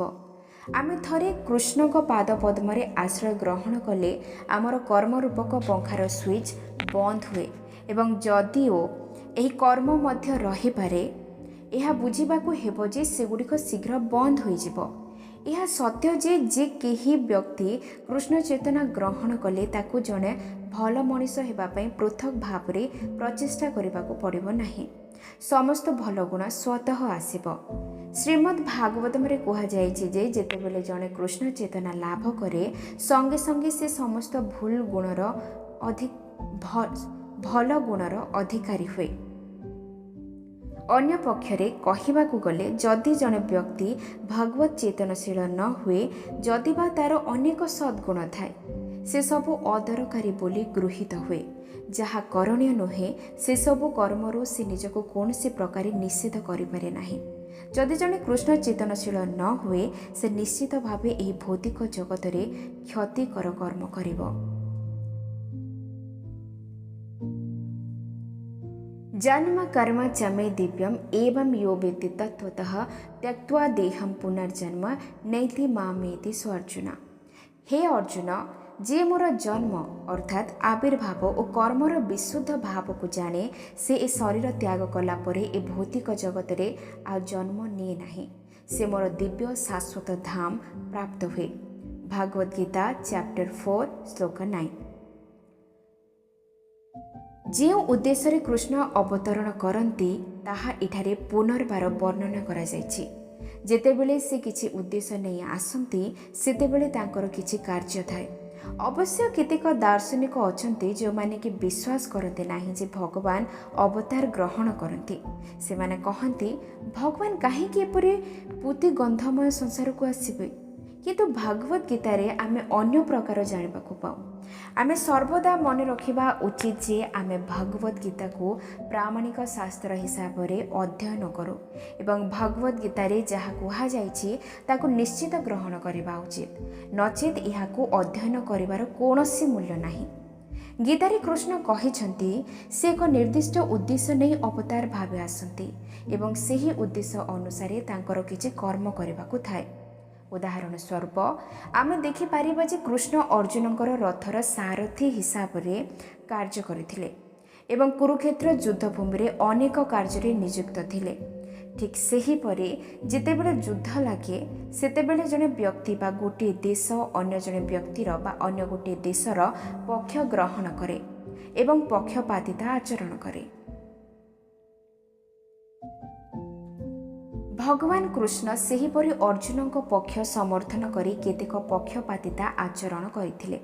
ଆମେ ଥରେ କୃଷ୍ଣଙ୍କ ପାଦ ପଦ୍ମରେ ଆଶ୍ରୟ ଗ୍ରହଣ କଲେ ଆମର କର୍ମରୂପକ ପଙ୍ଖାର ସୁଇଚ୍ ବନ୍ଦ ହୁଏ ଏବଂ ଯଦିଓ ଏହି କର୍ମ ମଧ୍ୟ ରହିପାରେ, ଏହା ବୁଝିବାକୁ ହେବ ଯେ ସେଗୁଡ଼ିକ ଶୀଘ୍ର ବନ୍ଦ ହୋଇଯିବ। ଏହା ସତ୍ୟ ଯେ ଯେ କେହି ବ୍ୟକ୍ତି କୃଷ୍ଣ ଚେତନା ଗ୍ରହଣ କଲେ ତାକୁ ଜଣେ ଭଲ ମଣିଷ ହେବା ପାଇଁ ପୃଥକ ଭାବରେ ପ୍ରଚେଷ୍ଟା କରିବାକୁ ପଡ଼ିବ ନାହିଁ। ସମସ୍ତ ଭଲ ଗୁଣ ସ୍ୱତଃ ଆସିବ। ଶ୍ରୀମଦ୍ ଭାଗବତମରେ କୁହାଯାଇଛି ଯେ ଯେତେବେଳେ ଜଣେ କୃଷ୍ଣ ଚେତନା ଲାଭ କରେ, ସଙ୍ଗେ ସଙ୍ଗେ ସେ ସମସ୍ତ ଭୁଲ ଗୁଣର ଭଲ ଗୁଣର ଅଧିକାରୀ ହୁଏ। ଅନ୍ୟପକ୍ଷରେ କହିବାକୁ ଗଲେ, ଯଦି ଜଣେ ବ୍ୟକ୍ତି ଭଗବତ ଚେତନଶୀଳ ନ ହୁଏ, ଯଦି ବା ତା'ର ଅନେକ ସଦ୍ଗୁଣ ଥାଏ, ସେସବୁ ଅଦରକାରୀ ବୋଲି ଗୃହୀତ ହୁଏ। ଯାହା କରଣୀୟ ନୁହେଁ, ସେସବୁ କର୍ମରୁ ସେ ନିଜକୁ କୌଣସି ପ୍ରକାରେ ନିଷେଧ କରିପାରେ ନାହିଁ। ଯଦି ଜଣେ କୃଷ୍ଣ ଚେତନଶୀଳ ନ ହୁଏ, ସେ ନିଶ୍ଚିତ ଭାବେ ଏହି ଭୌତିକ ଜଗତରେ କ୍ଷତିକର କର୍ମ କରିବ। ଜନ୍ମ କର୍ମ ଚ ମେ ଦିବ୍ୟମ୍ ଏବଂ ୟୋ ବେତ୍ତି ତତ୍ତ୍ୱତଃ ତ୍ୟକ୍ତ୍ୱା ଦେହಂ ପୁନର୍ଜନ୍ମ ନୈତି ମାମେତି ସୋ ଅର୍ଜୁନ। ହେ ଅର୍ଜୁନ, ଯିଏ ମୋର ଜନ୍ମ ଅର୍ଥାତ୍ ଆବିର୍ଭାବ ଓ କର୍ମର ବିଶୁଦ୍ଧ ଭାବକୁ ଜାଣେ, ସେ ଏ ଶରୀର ତ୍ୟାଗ କଲା ପରେ ଏ ଭୌତିକ ଜଗତରେ ଆଉ ଜନ୍ମ ନିଏ ନାହିଁ। ସେ ମୋର ଦିବ୍ୟ ଶାଶ୍ୱତ ଧାମ ପ୍ରାପ୍ତ ହୁଏ। ଭାଗବତ ଗୀତା ଚାପ୍ଟର 4 ଶ୍ଲୋକ 9। ଯେଉଁ ଉଦ୍ଦେଶ୍ୟରେ କୃଷ୍ଣ ଅବତରଣ କରନ୍ତି, ତାହା ଏଠାରେ ପୁନର୍ବାର ବର୍ଣ୍ଣନା କରାଯାଇଛି। ଯେତେବେଳେ ସେ କିଛି ଉଦ୍ଦେଶ୍ୟ ନେଇ ଆସନ୍ତି, ସେତେବେଳେ ତାଙ୍କର କିଛି କାର୍ଯ୍ୟ ଥାଏ। ଅବଶ୍ୟ କେତେକ ଦାର୍ଶନିକ ଅଛନ୍ତି ଯେଉଁମାନେ କି ବିଶ୍ୱାସ କରନ୍ତି ନାହିଁ ଯେ ଭଗବାନ ଅବତାର ଗ୍ରହଣ କରନ୍ତି। ସେମାନେ କହନ୍ତି, ଭଗବାନ କାହିଁକି ଏପରି ପୁତି ଗନ୍ଧମୟ ସଂସାରକୁ ଆସିବେ? କିନ୍ତୁ ଭାଗବତ ଗୀତାରେ ଆମେ ଅନ୍ୟ ପ୍ରକାର ଜାଣିବାକୁ ପାଉ। ଆମେ ସର୍ବଦା ମନେ ରଖିବା ଉଚିତ ଯେ ଆମେ ଭାଗବତ ଗୀତାକୁ ପ୍ରାମାଣିକ ଶାସ୍ତ୍ର ହିସାବରେ ଅଧ୍ୟୟନ କରୁ ଏବଂ ଭାଗବତ ଗୀତାରେ ଯାହା କୁହାଯାଇଛି ତାକୁ ନିଶ୍ଚିତ ଗ୍ରହଣ କରିବା ଉଚିତ, ନଚେତ୍ ଏହାକୁ ଅଧ୍ୟୟନ କରିବାର କୌଣସି ମୂଲ୍ୟ ନାହିଁ। ଗୀତାରେ କୃଷ୍ଣ କହିଛନ୍ତି, ସେ ଏକ ନିର୍ଦ୍ଦିଷ୍ଟ ଉଦ୍ଦେଶ୍ୟ ନେଇ ଅବତାର ଭାବେ ଆସନ୍ତି ଏବଂ ସେହି ଉଦ୍ଦେଶ୍ୟ ଅନୁସାରେ ତାଙ୍କର କିଛି କର୍ମ କରିବାକୁ ଥାଏ। ଉଦାହରଣ ସ୍ୱରୂପ ଆମେ ଦେଖିପାରିବା ଯେ କୃଷ୍ଣ ଅର୍ଜୁନଙ୍କର ରଥର ସାରଥୀ ହିସାବରେ କାର୍ଯ୍ୟ କରିଥିଲେ ଏବଂ କୁରୁକ୍ଷେତ୍ର ଯୁଦ୍ଧଭୂମିରେ ଅନେକ କାର୍ଯ୍ୟରେ ନିଯୁକ୍ତ ଥିଲେ। ଠିକ୍ ସେହିପରି ଯେତେବେଳେ ଯୁଦ୍ଧ ଲାଗେ, ସେତେବେଳେ ଜଣେ ବ୍ୟକ୍ତି ବା ଗୋଟିଏ ଦେଶ ଅନ୍ୟ ଜଣେ ବ୍ୟକ୍ତିର ବା ଅନ୍ୟ ଗୋଟିଏ ଦେଶର ପକ୍ଷ ଗ୍ରହଣ କରେ ଏବଂ ପକ୍ଷପାତିତା ଆଚରଣ କରେ। ଭଗବାନ କୃଷ୍ଣ ସେହିପରି ଅର୍ଜୁନଙ୍କ ପକ୍ଷ ସମର୍ଥନ କରି କେତେକ ପକ୍ଷପାତିତା ଆଚରଣ କରିଥିଲେ।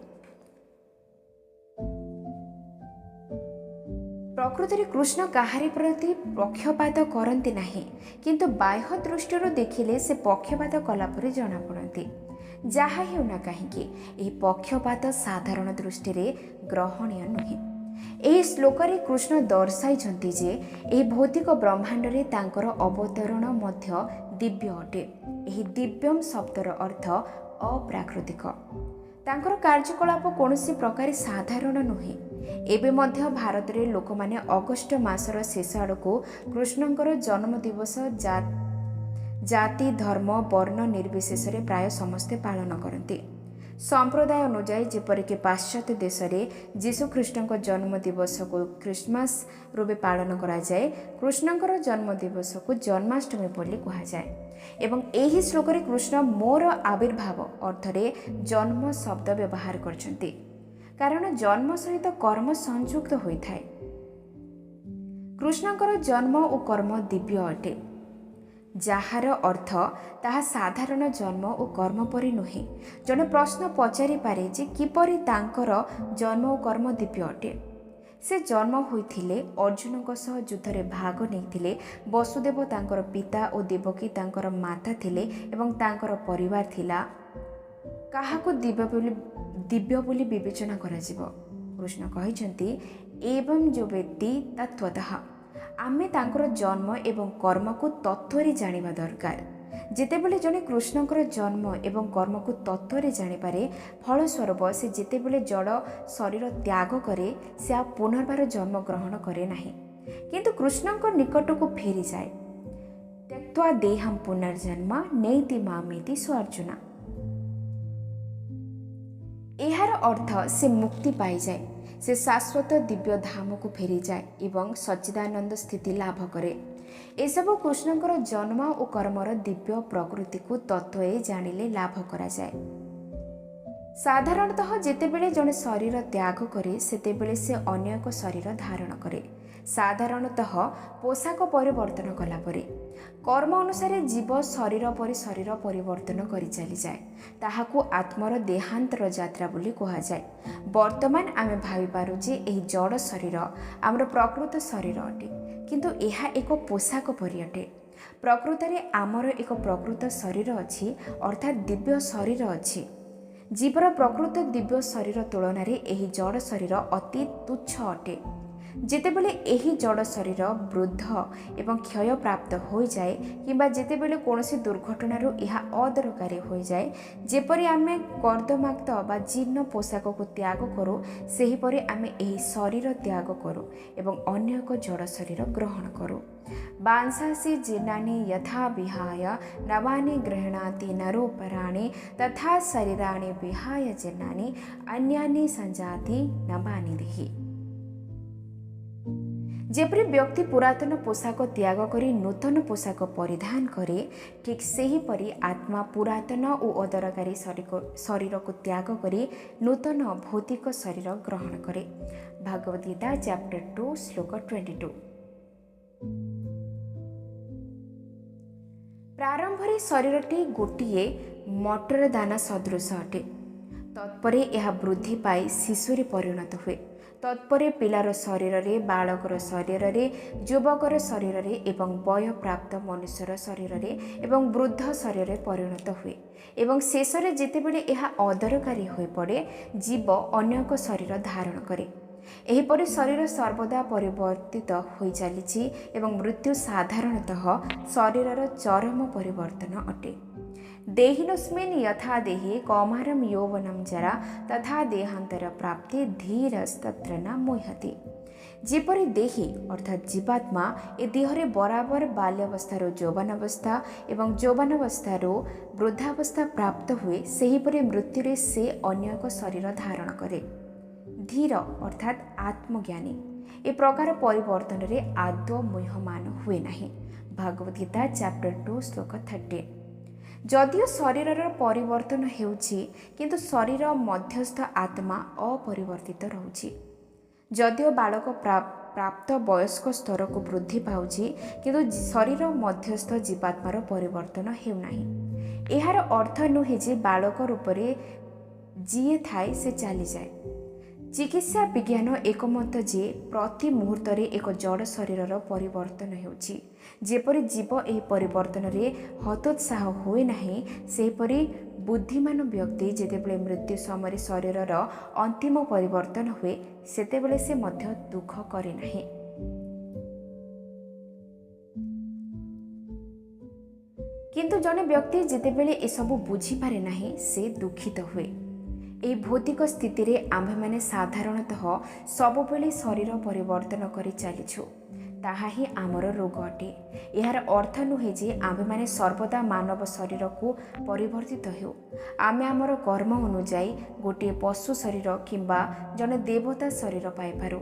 ପ୍ରକୃତରେ କୃଷ୍ଣ କାହାରି ପ୍ରତି ପକ୍ଷପାତ କରନ୍ତି ନାହିଁ, କିନ୍ତୁ ବାହ୍ୟ ଦୃଷ୍ଟିରୁ ଦେଖିଲେ ସେ ପକ୍ଷପାତ କଲା ପରି ଜଣାପଡ଼ନ୍ତି। ଯାହା ହେଉନା କାହିଁକି, ଏହି ପକ୍ଷପାତ ସାଧାରଣ ଦୃଷ୍ଟିରେ ଗ୍ରହଣୀୟ ନୁହେଁ। ଏହି ଶ୍ଲୋକରେ କୃଷ୍ଣ ଦର୍ଶାଇଛନ୍ତି ଯେ ଏହି ଭୌତିକ ବ୍ରହ୍ମାଣ୍ଡରେ ତାଙ୍କର ଅବତରଣ ମଧ୍ୟ ଦିବ୍ୟ ଅଟେ। ଏହି ଦିବ୍ୟମ ଶବ୍ଦର ଅର୍ଥ ଅପ୍ରାକୃତିକ। ତାଙ୍କର କାର୍ଯ୍ୟକଳାପ କୌଣସି ପ୍ରକାରେ ସାଧାରଣ ନୁହେଁ। ଏବେ ମଧ୍ୟ ଭାରତରେ ଲୋକମାନେ ଅଗଷ୍ଟ ମାସର ଶେଷ ଆଡ଼କୁ କୃଷ୍ଣଙ୍କର ଜନ୍ମଦିବସ ଜାତି, ଧର୍ମ, ବର୍ଣ୍ଣ ନିର୍ବିଶେଷରେ ପ୍ରାୟ ସମସ୍ତେ ପାଳନ କରନ୍ତି। ସମ୍ପ୍ରଦାୟ ଅନୁଯାୟୀ, ଯେପରିକି ପାଶ୍ଚାତ୍ୟ ଦେଶରେ ଯୀଶୁଖ୍ରୀଷ୍ଟଙ୍କ ଜନ୍ମଦିବସକୁ ଖ୍ରୀଷ୍ଟମାସ ରୂପେ ପାଳନ କରାଯାଏ, କୃଷ୍ଣଙ୍କର ଜନ୍ମଦିବସକୁ ଜନ୍ମାଷ୍ଟମୀ ବୋଲି କୁହାଯାଏ। ଏବଂ ଏହି ଶ୍ଲୋକରେ କୃଷ୍ଣ ମୋର ଆବିର୍ଭାବ ଅର୍ଥରେ ଜନ୍ମ ଶବ୍ଦ ବ୍ୟବହାର କରିଛନ୍ତି, କାରଣ ଜନ୍ମ ସହିତ କର୍ମ ସଂଯୁକ୍ତ ହୋଇଥାଏ। କୃଷ୍ଣଙ୍କର ଜନ୍ମ ଓ କର୍ମ ଦିବ୍ୟ ଅଟେ, ଯାହାର ଅର୍ଥ ତାହା ସାଧାରଣ ଜନ୍ମ ଓ କର୍ମ ପରି ନୁହେଁ। ଜଣେ ପ୍ରଶ୍ନ ପଚାରିପାରେ ଯେ କିପରି ତାଙ୍କର ଜନ୍ମ ଓ କର୍ମ ଦିବ୍ୟ ଅଟେ? ସେ ଜନ୍ମ ହୋଇଥିଲେ, ଅର୍ଜୁନଙ୍କ ସହ ଯୁଦ୍ଧରେ ଭାଗ ନେଇଥିଲେ, ବସୁଦେବ ତାଙ୍କର ପିତା ଓ ଦେବକୀ ତାଙ୍କର ମାତା ଥିଲେ ଏବଂ ତାଙ୍କର ପରିବାର ଥିଲା। କାହାକୁ ଦିବ୍ୟ ବୋଲି ବିବେଚନା କରାଯିବ? କୃଷ୍ଣ କହିଛନ୍ତି, ଏବଂ ଯୋ ବେତ୍ତି ତତ୍ତ୍ୱତଃ। ଆମେ ତାଙ୍କର ଜନ୍ମ ଏବଂ କର୍ମକୁ ତତ୍ତ୍ୱରେ ଜାଣିବା ଦରକାର। ଯେତେବେଳେ ଜଣେ କୃଷ୍ଣଙ୍କର ଜନ୍ମ ଏବଂ କର୍ମକୁ ତତ୍ତ୍ୱରେ ଜାଣିପାରେ, ଫଳସ୍ୱରୂପ ସେ ଯେତେବେଳେ ଜଡ଼ ଶରୀର ତ୍ୟାଗ କରେ, ସେ ଆଉ ପୁନର୍ବାର ଜନ୍ମଗ୍ରହଣ କରେ ନାହିଁ, କିନ୍ତୁ କୃଷ୍ଣଙ୍କ ନିକଟକୁ ଫେରିଯାଏ। ତ୍ୟକ୍ତ୍ୱା ଦେହಂ ପୁନର୍ଜନ୍ମ ନେଇତି ମାମେତି ସ୍ୱ ଅର୍ଜୁନ। ଏହାର ଅର୍ଥ ସେ ମୁକ୍ତି ପାଇଯାଏ, ସେ ଶାଶ୍ୱତ ଦିବ୍ୟ ଧାମକୁ ଫେରିଯାଏ ଏବଂ ସଚ୍ଚିଦାନନ୍ଦ ସ୍ଥିତି ଲାଭ କରେ। ଏସବୁ କୃଷ୍ଣଙ୍କର ଜନ୍ମ ଓ କର୍ମର ଦିବ୍ୟ ପ୍ରକୃତିକୁ ତତ୍ତ୍ୱରେ ଜାଣିଲେ ଲାଭ କରାଯାଏ। ସାଧାରଣତଃ ଯେତେବେଳେ ଜଣେ ଶରୀର ତ୍ୟାଗ କରେ, ସେତେବେଳେ ସେ ଅନ୍ୟ ଏକ ଶରୀର ଧାରଣ କରେ, ସାଧାରଣତଃ ପୋଷାକ ପରିବର୍ତ୍ତନ କଲା ପରେ। କର୍ମ ଅନୁସାରେ ଜୀବ ଶରୀର ପରି ଶରୀର ପରିବର୍ତ୍ତନ କରି ଚାଲିଯାଏ। ତାହାକୁ ଆତ୍ମର ଦେହାନ୍ତର ଯାତ୍ରା ବୋଲି କୁହାଯାଏ। ବର୍ତ୍ତମାନ ଆମେ ଭାବିପାରୁ ଯେ ଏହି ଜଡ଼ ଶରୀର ଆମର ପ୍ରକୃତ ଶରୀର ଅଟେ, କିନ୍ତୁ ଏହା ଏକ ପୋଷାକ ପରି ଅଟେ। ପ୍ରକୃତରେ ଆମର ଏକ ପ୍ରକୃତ ଶରୀର ଅଛି, ଅର୍ଥାତ୍ ଦିବ୍ୟ ଶରୀର ଅଛି। ଜୀବର ପ୍ରକୃତ ଦିବ୍ୟ ଶରୀର ତୁଳନାରେ ଏହି ଜଡ଼ ଶରୀର ଅତି ତୁଚ୍ଛ ଅଟେ। ଯେତେବେଳେ ଏହି ଜଡ଼ ଶରୀର ବୃଦ୍ଧ ଏବଂ କ୍ଷୟପ୍ରାପ୍ତ ହୋଇଯାଏ କିମ୍ବା ଯେତେବେଳେ କୌଣସି ଦୁର୍ଘଟଣାରୁ ଏହା ଅଦରକାରୀ ହୋଇଯାଏ, ଯେପରି ଆମେ କର୍ଦ୍ଦମାକ୍ତ ବା ଜୀର୍ଣ୍ଣ ପୋଷାକକୁ ତ୍ୟାଗ କରୁ, ସେହିପରି ଆମେ ଏହି ଶରୀର ତ୍ୟାଗ କରୁ ଏବଂ ଅନ୍ୟ ଏକ ଜଡ଼ ଶରୀର ଗ୍ରହଣ କରୁ। ବାଂସାସି ଜୀର୍ଣ୍ଣାନି ଯଥା ବିହାୟ ନବାନି ଗୃହଣାତି ନରୋପରାଣି ତଥା ଶରୀରାଣି ବିହାୟ ଜୀର୍ଣ୍ଣାନି ଅନ୍ୟାନି ସଞ୍ଜାତି ନବାନି ଦେହି। ଯେପରି ବ୍ୟକ୍ତି ପୁରାତନ ପୋଷାକ ତ୍ୟାଗ କରି ନୂତନ ପୋଷାକ ପରିଧାନ କରେ, ଠିକ୍ ସେହିପରି ଆତ୍ମା ପୁରାତନ ଓ ଅଦରକାରୀ ଶରୀରକୁ ତ୍ୟାଗ କରି ନୂତନ ଭୌତିକ ଶରୀର ଗ୍ରହଣ କରେ। ଭାଗବତ ଗୀତା ଚାପ୍ଟର 2 ଶ୍ଲୋକ 22। ପ୍ରାରମ୍ଭରେ ଶରୀରଟି ଗୋଟିଏ ମଟର ଦାନା ସଦୃଶ ଅଟେ। ତତ୍ପରେ ଏହା ବୃଦ୍ଧି ପାଇ ଶିଶୁରେ ପରିଣତ ହୁଏ। ତତ୍ପରେ ପିଲାର ଶରୀରରେ, ବାଳକର ଶରୀରରେ, ଯୁବକର ଶରୀରରେ ଏବଂ ବୟପ୍ରାପ୍ତ ମନୁଷ୍ୟର ଶରୀରରେ ଏବଂ ବୃଦ୍ଧ ଶରୀରରେ ପରିଣତ ହୁଏ ଏବଂ ଶେଷରେ ଯେତେବେଳେ ଏହା ଅଦରକାରୀ ହୋଇପଡ଼େ, ଜୀବ ଅନ୍ୟ ଏକ ଶରୀର ଧାରଣ କରେ। ଏହିପରି ଶରୀର ସର୍ବଦା ପରିବର୍ତ୍ତିତ ହୋଇ ଚାଲିଛି ଏବଂ ମୃତ୍ୟୁ ସାଧାରଣତଃ ଶରୀରର ଚରମ ପରିବର୍ତ୍ତନ ଅଟେ। ଦେହିନୋସ୍ମିନ୍ ୟଥା ଦେହେ କୌମାରಂ ଯୌବନಂ ଜରା ତଥା ଦେହାନ୍ତର ପ୍ରାପ୍ତି ଧୀରସ୍ତତ୍ର ନ ମୁହ୍ୟତି। ଯେପରି ଦେହୀ ଅର୍ଥାତ୍ ଜୀବାତ୍ମା ଏ ଦେହରେ ବରାବର ବାଲ୍ୟାବସ୍ଥାରୁ ଯୌବନାବସ୍ଥା ଏବଂ ଯୌବନାବସ୍ଥାରୁ ବୃଦ୍ଧାବସ୍ଥା ପ୍ରାପ୍ତ ହୁଏ, ସେହିପରି ମୃତ୍ୟୁରେ ସେ ଅନ୍ୟ ଏକ ଶରୀର ଧାରଣ କରେ। ଧୀର ଅର୍ଥାତ୍ ଆତ୍ମଜ୍ଞାନୀ ଏ ପ୍ରକାର ପରିବର୍ତ୍ତନରେ ଆଦୌ ମୁହ୍ୟମାନ ହୁଏ ନାହିଁ। ଭଗବଦ୍ ଗୀତା ଚାପ୍ଟର 2 ଶ୍ଲୋକ 13। ଯଦିଓ ଶରୀରର ପରିବର୍ତ୍ତନ ହେଉଛି, କିନ୍ତୁ ଶରୀର ମଧ୍ୟସ୍ଥ ଆତ୍ମା ଅପରିବର୍ତ୍ତିତ ରହୁଛି। ଯଦିଓ ବାଳକ ପ୍ରାପ୍ତ ବୟସ୍କ ସ୍ତରକୁ ବୃଦ୍ଧି ପାଉଛି, କିନ୍ତୁ ଶରୀର ମଧ୍ୟସ୍ଥ ଜୀବାତ୍ମାର ପରିବର୍ତ୍ତନ ହେଉନାହିଁ। ଏହାର ଅର୍ଥ ନୁହେଁ ଯେ ବାଳକ ରୂପରେ ଯିଏ ଥାଏ ସେ ଚାଲିଯାଏ। ଚିକିତ୍ସା ବିଜ୍ଞାନ ଏକମତ ଯେ ପ୍ରତି ମୁହୂର୍ତ୍ତରେ ଏକ ଜଡ଼ ଶରୀରର ପରିବର୍ତ୍ତନ ହେଉଛି। ଯେପରି ଜୀବ ଏହି ପରିବର୍ତ୍ତନରେ ହତୋତ୍ସାହ ହୁଏ ନାହିଁ, ସେହିପରି ବୁଦ୍ଧିମାନ ବ୍ୟକ୍ତି ଯେତେବେଳେ ମୃତ୍ୟୁ ସମୟରେ ଶରୀରର ଅନ୍ତିମ ପରିବର୍ତ୍ତନ ହୁଏ, ସେତେବେଳେ ସେ ମଧ୍ୟ ଦୁଃଖ କରେ ନାହିଁ। କିନ୍ତୁ ଜଣେ ବ୍ୟକ୍ତି ଯେତେବେଳେ ଏସବୁ ବୁଝିପାରେ ନାହିଁ, ସେ ଦୁଃଖିତ ହୁଏ। ଏହି ଭୌତିକ ସ୍ଥିତିରେ ଆମ୍ଭେମାନେ ସାଧାରଣତଃ ସବୁବେଳେ ଶରୀର ପରିବର୍ତ୍ତନ କରି ଚାଲିଛୁ, ତାହା ହିଁ ଆମର ରୋଗ ଅଟେ। ଏହାର ଅର୍ଥ ନୁହେଁ ଯେ ଆମ୍ଭେମାନେ ସର୍ବଦା ମାନବ ଶରୀରକୁ ପରିବର୍ତ୍ତିତ ହେଉ। ଆମେ ଆମର କର୍ମ ଅନୁଯାୟୀ ଗୋଟିଏ ପଶୁ ଶରୀର କିମ୍ବା ଜଣେ ଦେବତା ଶରୀର ପାଇପାରୁ।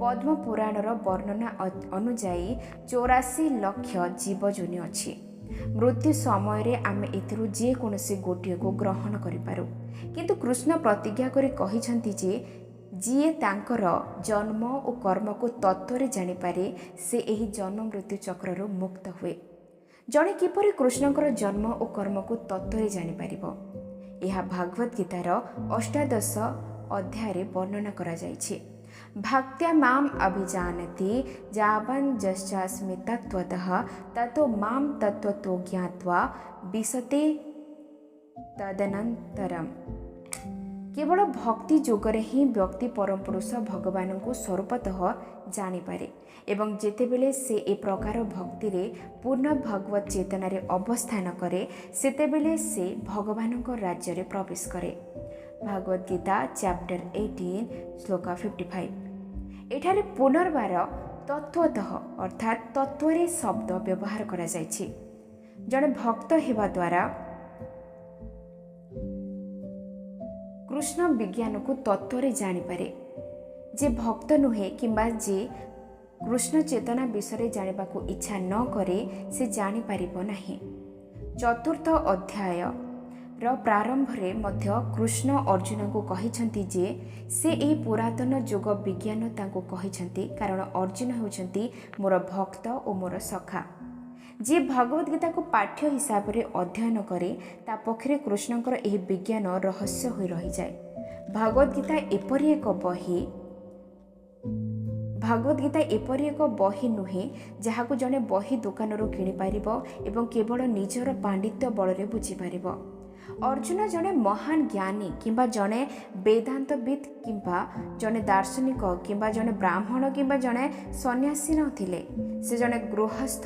ପଦ୍ମପୁରାଣର ବର୍ଣ୍ଣନା ଅନୁଯାୟୀ 84 ଲକ୍ଷ ଜୀବଜୁନି ଅଛି। ମୃତ୍ୟୁ ସମୟରେ ଆମେ ଏଥିରୁ ଯେକୌଣସି ଗୋଟିଏକୁ ଗ୍ରହଣ କରିପାରୁ। କିନ୍ତୁ କୃଷ୍ଣ ପ୍ରତିଜ୍ଞା କରି କହିଛନ୍ତି ଯେ ଯିଏ ତାଙ୍କର ଜନ୍ମ ଓ କର୍ମକୁ ତତ୍ତ୍ୱରେ ଜାଣିପାରେ, ସେ ଏହି ଜନ୍ମ ମୃତ୍ୟୁ ଚକ୍ରରୁ ମୁକ୍ତ ହୁଏ। ଜଣେ କିପରି କୃଷ୍ଣଙ୍କର ଜନ୍ମ ଓ କର୍ମକୁ ତତ୍ତ୍ୱରେ ଜାଣିପାରିବ? ଏହା ଭାଗବତ ଗୀତାର 18 ଅଧ୍ୟାୟରେ ବର୍ଣ୍ଣନା କରାଯାଇଛି। ଭକ୍ତ୍ୟା ମାମ୍ ଅଭିଜାନତି ଯାବନ୍ ଯଶ୍ଚାସ୍ମି ତତ୍ତ୍ୱତଃ ତତୋ ମାମ୍ ତତ୍ତ୍ୱତୋ ଜ୍ଞାତ୍ୱା ବିଶତେ ତଦନନ୍ତରମ୍। କେବଳ ଭକ୍ତି ଯୋଗରେ ହିଁ ବ୍ୟକ୍ତି ପରମପୁରୁଷ ଭଗବାନଙ୍କୁ ସ୍ୱରୂପତଃ ଜାଣିପାରେ ଏବଂ ଯେତେବେଳେ ସେ ଏ ପ୍ରକାର ଭକ୍ତିରେ ପୂର୍ଣ୍ଣ ଭଗବତ ଚେତନାରେ ଅବସ୍ଥାନ କରେ, ସେତେବେଳେ ସେ ଭଗବାନଙ୍କ ରାଜ୍ୟରେ ପ୍ରବେଶ କରେ। ଭାଗବତ ଗୀତା ଚାପ୍ଟର 18 ଶ୍ଲୋକ 55। ଏଠାରେ ପୁନର୍ବାର ତତ୍ତ୍ୱତଃ ଅର୍ଥାତ୍ ତତ୍ତ୍ୱରେ ଶବ୍ଦ ବ୍ୟବହାର କରାଯାଇଛି। ଜଣେ ଭକ୍ତ ହେବା ଦ୍ୱାରା କୃଷ୍ଣ ବିଜ୍ଞାନକୁ ତତ୍ତ୍ୱରେ ଜାଣିପାରେ। ଯେ ଭକ୍ତ ନୁହେଁ କିମ୍ବା ଯେ କୃଷ୍ଣ ଚେତନା ବିଷୟରେ ଜାଣିବାକୁ ଇଚ୍ଛା ନ କରେ, ସେ ଜାଣିପାରିବ ନାହିଁ। ଚତୁର୍ଥ ଅଧ୍ୟାୟର ପ୍ରାରମ୍ଭରେ ମଧ୍ୟ କୃଷ୍ଣ ଅର୍ଜୁନଙ୍କୁ କହିଛନ୍ତି ଯେ ସେ ଏହି ପୁରାତନ ଯୋଗ ବିଜ୍ଞାନ ତାଙ୍କୁ କହିଛନ୍ତି, କାରଣ ଅର୍ଜୁନ ହେଉଛନ୍ତି ମୋର ଭକ୍ତ ଓ ମୋର ସଖା। ଯିଏ ଭଗବଦ ଗୀତାକୁ ପାଠ୍ୟ ହିସାବରେ ଅଧ୍ୟୟନ କରେ, ତା ପକ୍ଷରେ କୃଷ୍ଣଙ୍କର ଏହି ବିଜ୍ଞାନ ରହସ୍ୟ ହୋଇ ରହିଯାଏ। ଭଗବଦ ଗୀତା ଏପରି ଏକ ବହି ଭଗବଦ ଗୀତା ଏପରି ଏକ ବହି ନୁହେଁ ଯାହାକୁ ଜଣେ ବହି ଦୋକାନରୁ କିଣିପାରିବ ଏବଂ କେବଳ ନିଜର ପାଣ୍ଡିତ୍ୟ ବଳରେ ବୁଝିପାରିବ। ଅର୍ଜୁନ ଜଣେ ମହାନ ଜ୍ଞାନୀ କିମ୍ବା ଜଣେ ବେଦାନ୍ତବିତ୍ କିମ୍ବା ଜଣେ ଦାର୍ଶନିକ କିମ୍ବା ଜଣେ ବ୍ରାହ୍ମଣ କିମ୍ବା ଜଣେ ସନ୍ନ୍ୟାସୀ ନଥିଲେ। ସେ ଜଣେ ଗୃହସ୍ଥ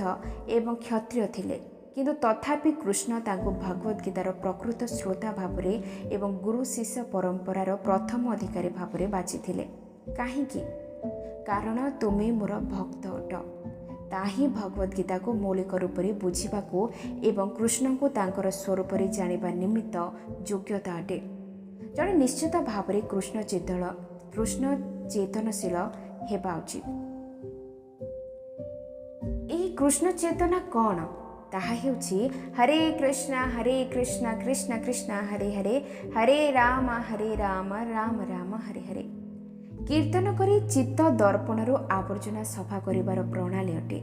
ଏବଂ କ୍ଷତ୍ରିୟ ଥିଲେ, କିନ୍ତୁ ତଥାପି କୃଷ୍ଣ ତାଙ୍କୁ ଭଗବଦ ଗୀତାର ପ୍ରକୃତ ଶ୍ରୋତା ଭାବରେ ଏବଂ ଗୁରୁ ଶିଷ୍ୟ ପରମ୍ପରାର ପ୍ରଥମ ଅଧିକାରୀ ଭାବରେ ବାଛିଥିଲେ। କାହିଁକି? କାରଣ ତୁମେ ମୋର ଭକ୍ତ ଅଟ। ତା ହିଁ ଭଗବଦ ଗୀତାକୁ ମୌଳିକ ରୂପରେ ବୁଝିବାକୁ ଏବଂ କୃଷ୍ଣଙ୍କୁ ତାଙ୍କର ସ୍ୱରୂପରେ ଜାଣିବା ନିମିତ୍ତ ଯୋଗ୍ୟତା ଅଟେ। ଜଣେ ନିଶ୍ଚିତ ଭାବରେ କୃଷ୍ଣ ଚେତନଶୀଳ ହେବା ଉଚିତ। ଏହି କୃଷ୍ଣ ଚେତନା କ'ଣ? ତାହା ହେଉଛି ହରେ କୃଷ୍ଣ ହରେ କୃଷ୍ଣ କୃଷ୍ଣ କୃଷ୍ଣ ହରେ ହରେ, ହରେ ରାମ ହରେ ରାମ ରାମ ରାମ ହରେ ହରେ। କୀର୍ତ୍ତନ କରି ଚିତ୍ତ ଦର୍ପଣରୁ ଆବର୍ଜନା ସଫା କରିବାର ପ୍ରଣାଳୀ ଅଟେ।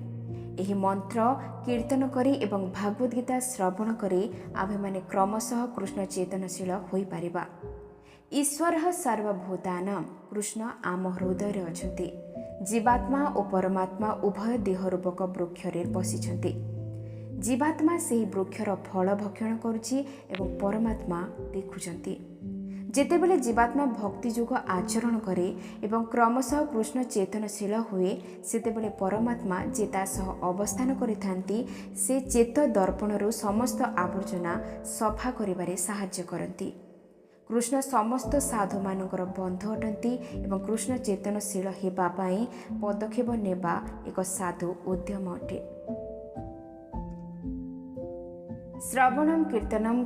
ଏହି ମନ୍ତ୍ର କୀର୍ତ୍ତନ କରି ଏବଂ ଭାଗବତ ଗୀତା ଶ୍ରବଣ କରି ଆମ୍ଭେମାନେ କ୍ରମଶଃ କୃଷ୍ଣ ଚେତନଶୀଳ ହୋଇପାରିବା। ଈଶ୍ୱର ସର୍ବଭୂତାନାಂ, କୃଷ୍ଣ ଆମ ହୃଦୟରେ ଅଛନ୍ତି। ଜୀବାତ୍ମା ଓ ପରମାତ୍ମା ଉଭୟ ଦେହ ରୂପକ ବୃକ୍ଷରେ ବସିଛନ୍ତି। ଜୀବାତ୍ମା ସେହି ବୃକ୍ଷର ଫଳ ଭକ୍ଷଣ କରୁଛି ଏବଂ ପରମାତ୍ମା ଦେଖୁଛନ୍ତି। ଯେତେବେଳେ ଜୀବାତ୍ମା ଭକ୍ତିଯୋଗ ଆଚରଣ କରେ ଏବଂ କ୍ରମଶଃ କୃଷ୍ଣ ଚେତନଶୀଳ ହୁଏ, ସେତେବେଳେ ପରମାତ୍ମା ଯେ ତା ସହ ଅବସ୍ଥାନ କରିଥାନ୍ତି, ସେ ଚେତ ଦର୍ପଣରୁ ସମସ୍ତ ଆବର୍ଜନା ସଫା କରିବାରେ ସାହାଯ୍ୟ କରନ୍ତି। କୃଷ୍ଣ ସମସ୍ତ ସାଧୁମାନଙ୍କର ବନ୍ଧୁ ଅଟନ୍ତି ଏବଂ କୃଷ୍ଣ ଚେତନଶୀଳ ହେବା ପାଇଁ ପଦକ୍ଷେପ ନେବା ଏକ ସାଧୁ ଉଦ୍ୟମ ଅଟେ। ଶ୍ରବଣମ୍ କୀର୍ତ୍ତନମ୍,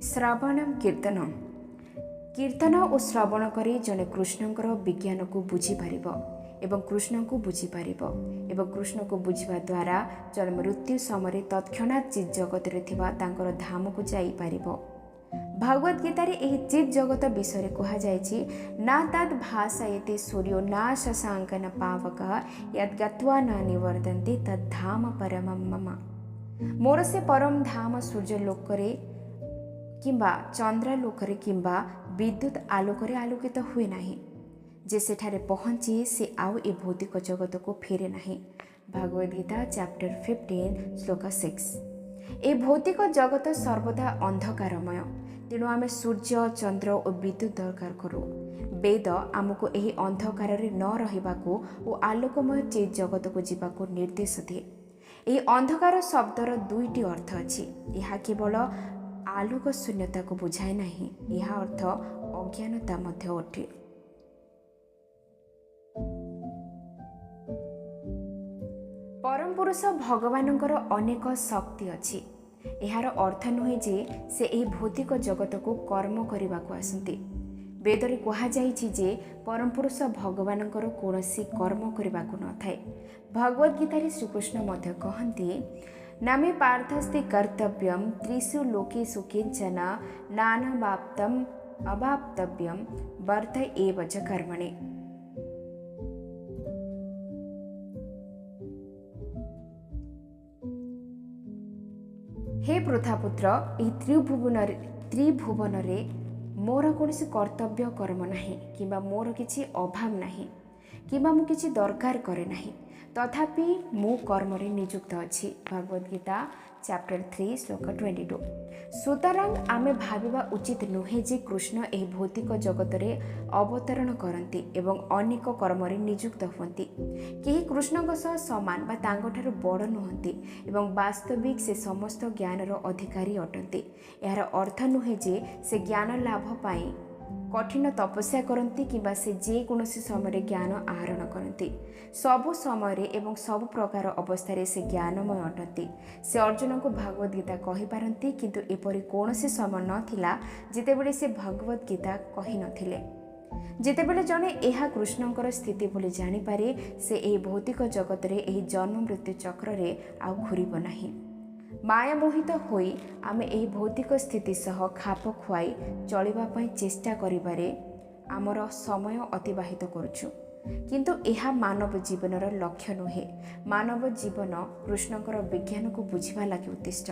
ଶ୍ରବଣମ୍ କୀର୍ତ୍ତନମ୍। କୀର୍ତ୍ତନ ଓ ଶ୍ରବଣ କରି ଜଣେ କୃଷ୍ଣଙ୍କର ବିଜ୍ଞାନକୁ ବୁଝିପାରିବ ଏବଂ କୃଷ୍ଣଙ୍କୁ ବୁଝିପାରିବ ଏବଂ କୃଷ୍ଣକୁ ବୁଝିବା ଦ୍ୱାରା ଜଣେ ମୃତ୍ୟୁ ସମୟରେ ତତ୍କ୍ଷଣାତ୍ ଚିତ୍ ଜଗତରେ ଥିବା ତାଙ୍କର ଧାମକୁ ଯାଇପାରିବ। ଭାଗବତ ଗୀତାରେ ଏହି ଚିତ୍ ଜଗତ ବିଷୟରେ କୁହାଯାଇଛି, ନା ତଦ୍ ଭାସୟତେ ସୂର୍ଯ୍ୟୋ ନା ଶଶାଙ୍କ ନ ପାବକ ୟଦ୍ ଗତ୍ୱା ନ ନିବର୍ତ୍ତନ୍ତେ ତଦ୍ ଧାମ ପରମମ୍ ମମ। ମୋର ସେ ପରମ ଧାମ ସୂର୍ଯ୍ୟ ଲୋକରେ କିମ୍ବା ଚନ୍ଦ୍ରାଲୋକରେ କିମ୍ବା ବିଦ୍ୟୁତ୍ ଆଲୋକରେ ଆଲୋକିତ ହୁଏ ନାହିଁ। ଯେ ସେଠାରେ ପହଞ୍ଚି ସେ ଆଉ ଏ ଭୌତିକ ଜଗତକୁ ଫେରେ ନାହିଁ। ଭାଗବତ ଗୀତା ଚାପ୍ଟର 15 ଶ୍ଲୋକ 6। ଏ ଭୌତିକ ଜଗତ ସର୍ବଦା ଅନ୍ଧକାରମୟ, ତେଣୁ ଆମେ ସୂର୍ଯ୍ୟ, ଚନ୍ଦ୍ର ଓ ବିଦ୍ୟୁତ୍ ଦରକାର କରୁ। ବେଦ ଆମକୁ ଏହି ଅନ୍ଧକାରରେ ନ ରହିବାକୁ ଓ ଆଲୋକମୟ ଚେତ୍ ଜଗତକୁ ଯିବାକୁ ନିର୍ଦ୍ଦେଶ ଦିଏ। ଏହି ଅନ୍ଧକାର ଶବ୍ଦର ଦୁଇଟି ଅର୍ଥ ଅଛି। ଏହା କେବଳ ଆଲୋକ ଶୂନ୍ୟତାକୁ ବୁଝାଏ ନାହିଁ, ଏହା ଅର୍ଥ ଅଜ୍ଞାନତା ମଧ୍ୟ ଅଟେ। ପରମପୁରୁଷ ଭଗବାନଙ୍କର ଅନେକ ଶକ୍ତି ଅଛି। ଏହାର ଅର୍ଥ ନୁହେଁ ଯେ ସେ ଏହି ଭୌତିକ ଜଗତକୁ କର୍ମ କରିବାକୁ ଆସନ୍ତି। ବେଦରେ କୁହାଯାଇଛି ଯେ ପରମପୁରୁଷ ଭଗବାନଙ୍କର କୌଣସି କର୍ମ କରିବାକୁ ନଥାଏ। ଭଗବତ ଗୀତାରେ ଶ୍ରୀକୃଷ୍ଣ ମଧ୍ୟ କହନ୍ତି, ନମେ ପାର୍ଥସ୍ତି କର୍ତ୍ତବ୍ୟମ୍ ତ୍ରିଷୁ ଲୋକେଷୁ କିଞ୍ଚନ ନାନାବାପ୍ତମ୍ ଅବାପ୍ତବ୍ୟମ୍ ବର୍ତ୍ତ ଏବ ଚ କର୍ମଣେ। ହେ ପୃଥାପୁତ୍ର, ଏହି ତ୍ରିଭୁବନରେ ମୋର କୌଣସି କର୍ତ୍ତବ୍ୟ କର୍ମ ନାହିଁ କିମ୍ବା ମୋର କିଛି ଅଭାବ ନାହିଁ କିମ୍ବା ମୁଁ କିଛି ଦରକାର କରେ ନାହିଁ, ତଥାପି ମୁଁ କର୍ମରେ ନିଯୁକ୍ତ ଅଛି। ଭାଗବତ ଗୀତା ଚାପ୍ଟର 3 ଶ୍ଲୋକ 22। ସୁତରାଂ ଆମେ ଭାବିବା ଉଚିତ ନୁହେଁ ଯେ କୃଷ୍ଣ ଏହି ଭୌତିକ ଜଗତରେ ଅବତରଣ କରନ୍ତି ଏବଂ ଅନେକ କର୍ମରେ ନିଯୁକ୍ତ ହୁଅନ୍ତି। କେହି କୃଷ୍ଣଙ୍କ ସହ ସମାନ ବା ତାଙ୍କଠାରୁ ବଡ଼ ନୁହନ୍ତି ଏବଂ ବାସ୍ତବିକ ସେ ସମସ୍ତ ଜ୍ଞାନର ଅଧିକାରୀ ଅଟନ୍ତି। ଏହାର ଅର୍ଥ ନୁହେଁ ଯେ ସେ ଜ୍ଞାନ ଲାଭ ପାଇଁ କଠିନ ତପସ୍ୟା କରନ୍ତି କିମ୍ବା ସେ ଯେକୌଣସି ସମୟରେ ଜ୍ଞାନ ଆହରଣ କରନ୍ତି। ସବୁ ସମୟରେ ଏବଂ ସବୁ ପ୍ରକାର ଅବସ୍ଥାରେ ସେ ଜ୍ଞାନମୟ ଅଟନ୍ତି। ସେ ଅର୍ଜୁନଙ୍କୁ ଭାଗବତ ଗୀତା କହିପାରନ୍ତି, କିନ୍ତୁ ଏପରି କୌଣସି ସମୟ ନଥିଲା ଯେତେବେଳେ ସେ ଭାଗବତ ଗୀତା କହିନଥିଲେ। ଯେତେବେଳେ ଜଣେ ଏହା କୃଷ୍ଣଙ୍କର ସ୍ଥିତି ବୋଲି ଜାଣିପାରେ, ସେ ଏହି ଭୌତିକ ଜଗତରେ ଏହି ଜନ୍ମ ମୃତ୍ୟୁ ଚକ୍ରରେ ଆଉ ଘୂରିବ ନାହିଁ। ମାୟାମୋହିତ ହୋଇ ଆମେ ଏହି ଭୌତିକ ସ୍ଥିତି ସହ ଖାପ ଖୁଆଇ ଚଳିବା ପାଇଁ ଚେଷ୍ଟା କରିବାରେ ଆମର ସମୟ ଅତିବାହିତ କରୁଛୁ, କିନ୍ତୁ ଏହା ମାନବ ଜୀବନର ଲକ୍ଷ୍ୟ ନୁହେଁ। ମାନବ ଜୀବନ କୃଷ୍ଣଙ୍କର ବିଜ୍ଞାନକୁ ବୁଝିବା ଲାଗି ଉଦ୍ଦିଷ୍ଟ।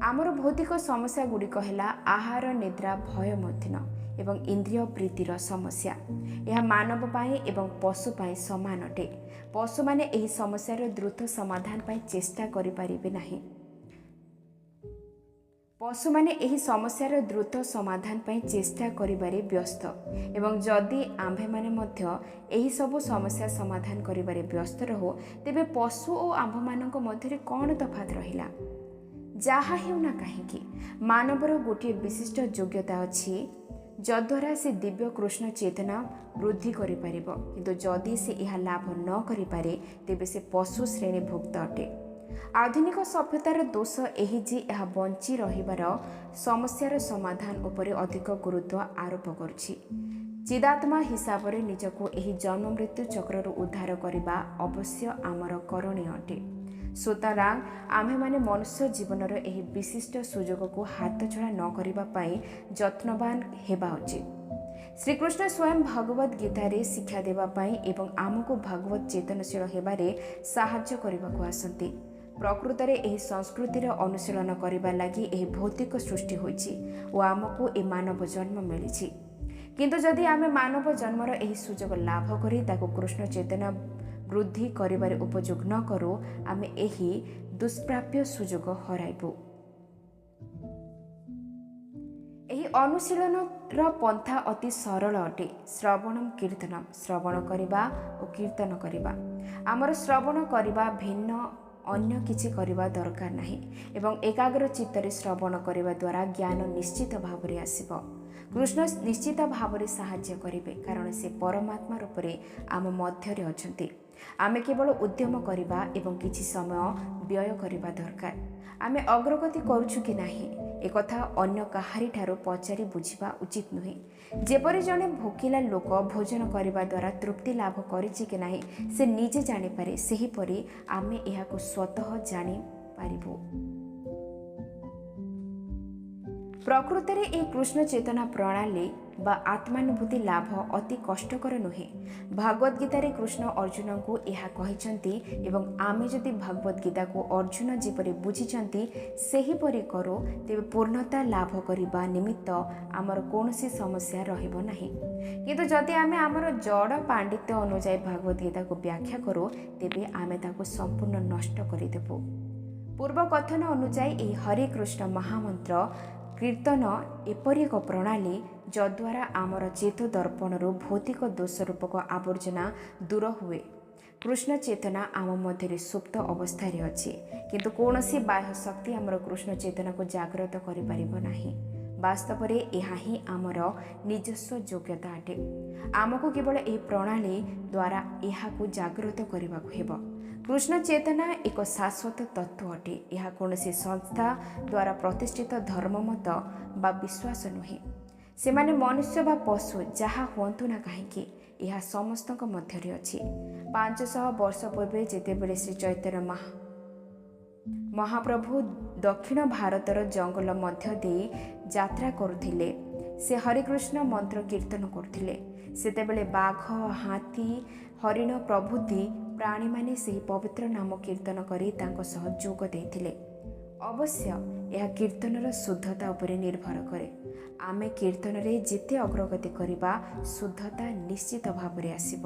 ଆମର ଭୌତିକ ସମସ୍ୟା ଗୁଡ଼ିକ ହେଲା ଆହାର, ନିଦ୍ରା, ଭୟ ମଧ୍ୟନ ଏବଂ ଇନ୍ଦ୍ରିୟ ପ୍ରୀତିର ସମସ୍ୟା। ଏହା ମାନବ ପାଇଁ ଏବଂ ପଶୁ ପାଇଁ ସମାନ ଅଟେ। ପଶୁମାନେ ଏହି ସମସ୍ୟାର ଦ୍ରୁତ ସମାଧାନ ପାଇଁ ଚେଷ୍ଟା କରିପାରିବେ ନାହିଁ। ପଶୁମାନେ ଏହି ସମସ୍ୟାର ଦ୍ରୁତ ସମାଧାନ ପାଇଁ ଚେଷ୍ଟା କରିବାରେ ବ୍ୟସ୍ତ ଏବଂ ଯଦି ଆମ୍ଭେମାନେ ମଧ୍ୟ ଏହିସବୁ ସମସ୍ୟା ସମାଧାନ କରିବାରେ ବ୍ୟସ୍ତ ରହୁ, ତେବେ ପଶୁ ଓ ଆମ୍ଭମାନଙ୍କ ମଧ୍ୟରେ କ'ଣ ତଫାତ୍ ରହିଲା? ଯାହା ହେଉନା କାହିଁକି, ମାନବର ଗୋଟିଏ ବିଶିଷ୍ଟ ଯୋଗ୍ୟତା ଅଛି ଯଦ୍ୱାରା ସେ ଦିବ୍ୟ କୃଷ୍ଣ ଚେତନା ବୃଦ୍ଧି କରିପାରିବ। କିନ୍ତୁ ଯଦି ସେ ଏହା ଲାଭ ନ କରିପାରେ, ତେବେ ସେ ପଶୁ ଶ୍ରେଣୀଭୁକ୍ତ ଅଟେ। ଆଧୁନିକ ସଭ୍ୟତାର ଦୋଷ ଏହି ଯେ ଏହା ବଞ୍ଚି ରହିବାର ସମସ୍ୟାର ସମାଧାନ ଉପରେ ଅଧିକ ଗୁରୁତ୍ୱ ଆରୋପ କରୁଛି। ଚିଦାତ୍ମା ହିସାବରେ ନିଜକୁ ଏହି ଜନ୍ମ ମୃତ୍ୟୁ ଚକ୍ରରୁ ଉଦ୍ଧାର କରିବା ଅବଶ୍ୟ ଆମର କରଣୀୟ ଅଟେ। ସୁତରାଂ ଆମ୍ଭେମାନେ ମନୁଷ୍ୟ ଜୀବନର ଏହି ବିଶିଷ୍ଟ ସୁଯୋଗକୁ ହାତଛଡ଼ା ନ କରିବା ପାଇଁ ଯତ୍ନବାନ ହେବା ଉଚିତ। ଶ୍ରୀକୃଷ୍ଣ ସ୍ୱୟଂ ଭଗବତ ଗୀତାରେ ଶିକ୍ଷା ଦେବା ପାଇଁ ଏବଂ ଆମକୁ ଭଗବତ ଚେତନଶୀଳ ହେବାରେ ସାହାଯ୍ୟ କରିବାକୁ ଆସନ୍ତି। ପ୍ରକୃତରେ ଏହି ସଂସ୍କୃତିର ଅନୁଶୀଳନ କରିବା ଲାଗି ଏହି ଭୌତିକ ସୃଷ୍ଟି ହୋଇଛି ଓ ଆମକୁ ଏ ମାନବ ଜନ୍ମ ମିଳିଛି। କିନ୍ତୁ ଯଦି ଆମେ ମାନବ ଜନ୍ମର ଏହି ସୁଯୋଗ ଲାଭ କରି ତାକୁ କୃଷ୍ଣ ଚେତନା ବୃଦ୍ଧି କରିବାରେ ଉପଯୋଗ ନ କରୁ, ଆମେ ଏହି ଦୁଷ୍ପ୍ରାପ୍ୟ ସୁଯୋଗ ହରାଇବୁ। ଏହି ଅନୁଶୀଳନର ପନ୍ଥା ଅତି ସରଳ ଅଟେ। ଶ୍ରବଣମ କୀର୍ତ୍ତନମ, ଶ୍ରବଣ କରିବା ଓ କୀର୍ତ୍ତନ କରିବା। ଆମର ଶ୍ରବଣ କରିବା ଭିନ୍ନ ଅନ୍ୟ କିଛି କରିବା ଦରକାର ନାହିଁ ଏବଂ ଏକାଗ୍ର ଚିତ୍ତରେ ଶ୍ରବଣ କରିବା ଦ୍ୱାରା ଜ୍ଞାନ ନିଶ୍ଚିତ ଭାବରେ ଆସିବ। କୃଷ୍ଣ ନିଶ୍ଚିତ ଭାବରେ ସାହାଯ୍ୟ କରିବେ, କାରଣ ସେ ପରମାତ୍ମା ରୂପରେ ଆମ ମଧ୍ୟରେ ଅଛନ୍ତି। ଆମେ କେବଳ ଉଦ୍ୟମ କରିବା ଏବଂ କିଛି ସମୟ ବ୍ୟୟ କରିବା ଦରକାର। ଆମେ ଅଗ୍ରଗତି କରୁଛୁ କି ନାହିଁ ଏକଥା ଅନ୍ୟ କାହାରିଠାରୁ ପଚାରି ବୁଝିବା ଉଚିତ ନୁହେଁ। ଯେପରି ଜଣେ ଭୋକିଲା ଲୋକ ଭୋଜନ କରିବା ଦ୍ୱାରା ତୃପ୍ତି ଲାଭ କରିଛି କି ନାହିଁ ସେ ନିଜେ ଜାଣିପାରେ, ସେହିପରି ଆମେ ଏହାକୁ ସ୍ୱତଃ ଜାଣିପାରିବୁ। ପ୍ରକୃତରେ ଏହି କୃଷ୍ଣ ଚେତନା ପ୍ରଣାଳୀ ବା ଆତ୍ମାନୁଭୂତି ଲାଭ ଅତି କଷ୍ଟକର ନୁହେଁ। ଭଗବତ ଗୀତାରେ କୃଷ୍ଣ ଅର୍ଜୁନଙ୍କୁ ଏହା କହିଛନ୍ତି ଏବଂ ଆମେ ଯଦି ଭଗବତ ଗୀତାକୁ ଅର୍ଜୁନ ଯେପରି ବୁଝିଛନ୍ତି ସେହିପରି କରୁ, ତେବେ ପୂର୍ଣ୍ଣତା ଲାଭ କରିବା ନିମିତ୍ତ ଆମର କୌଣସି ସମସ୍ୟା ରହିବ ନାହିଁ। କିନ୍ତୁ ଯଦି ଆମେ ଆମର ଜଡ଼ ପାଣ୍ଡିତ୍ୟ ଅନୁଯାୟୀ ଭଗବତ ଗୀତାକୁ ବ୍ୟାଖ୍ୟା କରୁ, ତେବେ ଆମେ ତାକୁ ସମ୍ପୂର୍ଣ୍ଣ ନଷ୍ଟ କରିଦେବୁ। ପୂର୍ବ କଥନ ଅନୁଯାୟୀ ଏହି ହରେ କୃଷ୍ଣ ମହାମନ୍ତ୍ର କୀର୍ତ୍ତନ ଏପରି ଏକ ପ୍ରଣାଳୀ ଯଦ୍ୱାରା ଆମର ଚେତ ଦର୍ପଣରୁ ଭୌତିକ ଦୋଷ ରୂପକ ଆବର୍ଜନା ଦୂର ହୁଏ। କୃଷ୍ଣ ଚେତନା ଆମ ମଧ୍ୟରେ ସୁପ୍ତ ଅବସ୍ଥାରେ ଅଛି, କିନ୍ତୁ କୌଣସି ବାହ୍ୟ ଶକ୍ତି ଆମର କୃଷ୍ଣ ଚେତନାକୁ ଜାଗ୍ରତ କରିପାରିବ ନାହିଁ। ବାସ୍ତବରେ ଏହା ହିଁ ଆମର ନିଜସ୍ୱ ଯୋଗ୍ୟତା ଅଟେ। ଆମକୁ କେବଳ ଏହି ପ୍ରଣାଳୀ ଦ୍ୱାରା ଏହାକୁ ଜାଗ୍ରତ କରିବାକୁ ହେବ। କୃଷ୍ଣ ଚେତନା ଏକ ଶାଶ୍ୱତ ତତ୍ତ୍ୱ ଅଟେ। ଏହା କୌଣସି ସଂସ୍ଥା ଦ୍ୱାରା ପ୍ରତିଷ୍ଠିତ ଧର୍ମମତ ବା ବିଶ୍ୱାସ ନୁହେଁ। ସେମାନେ ମନୁଷ୍ୟ ବା ପଶୁ ଯାହା ହୁଅନ୍ତୁ ନା କାହିଁକି, ଏହା ସମସ୍ତଙ୍କ ମଧ୍ୟରେ ଅଛି। 500 ବର୍ଷ ପୂର୍ବେ ଯେତେବେଳେ ଶ୍ରୀ ଚୈତନ୍ୟ ମହାପ୍ରଭୁ ଦକ୍ଷିଣ ଭାରତର ଜଙ୍ଗଲ ମଧ୍ୟ ଦେଇ ଯାତ୍ରା କରୁଥିଲେ, ସେ ହରେକୃଷ୍ଣ ମନ୍ତ୍ର କୀର୍ତ୍ତନ କରୁଥିଲେ। ସେତେବେଳେ ବାଘ, ହାତୀ, ହରିଣ ପ୍ରଭୃତି ପ୍ରାଣୀମାନେ ସେହି ପବିତ୍ର ନାମ କୀର୍ତ୍ତନ କରି ତାଙ୍କ ସହ ଯୋଗ ଦେଇଥିଲେ। ଅବଶ୍ୟ ଏହା କୀର୍ତ୍ତନର ଶୁଦ୍ଧତା ଉପରେ ନିର୍ଭର କରେ। ଆମେ କୀର୍ତ୍ତନରେ ଯେତେ ଅଗ୍ରଗତି କରିବା, ଶୁଦ୍ଧତା ନିଶ୍ଚିତ ଭାବରେ ଆସିବ।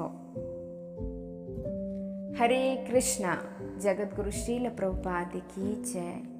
ହରେ କୃଷ୍ଣ। ଜଗତଗୁରୁ ଶ୍ରୀଲ ପ୍ରଭୁପାଦ କି ଜୟ।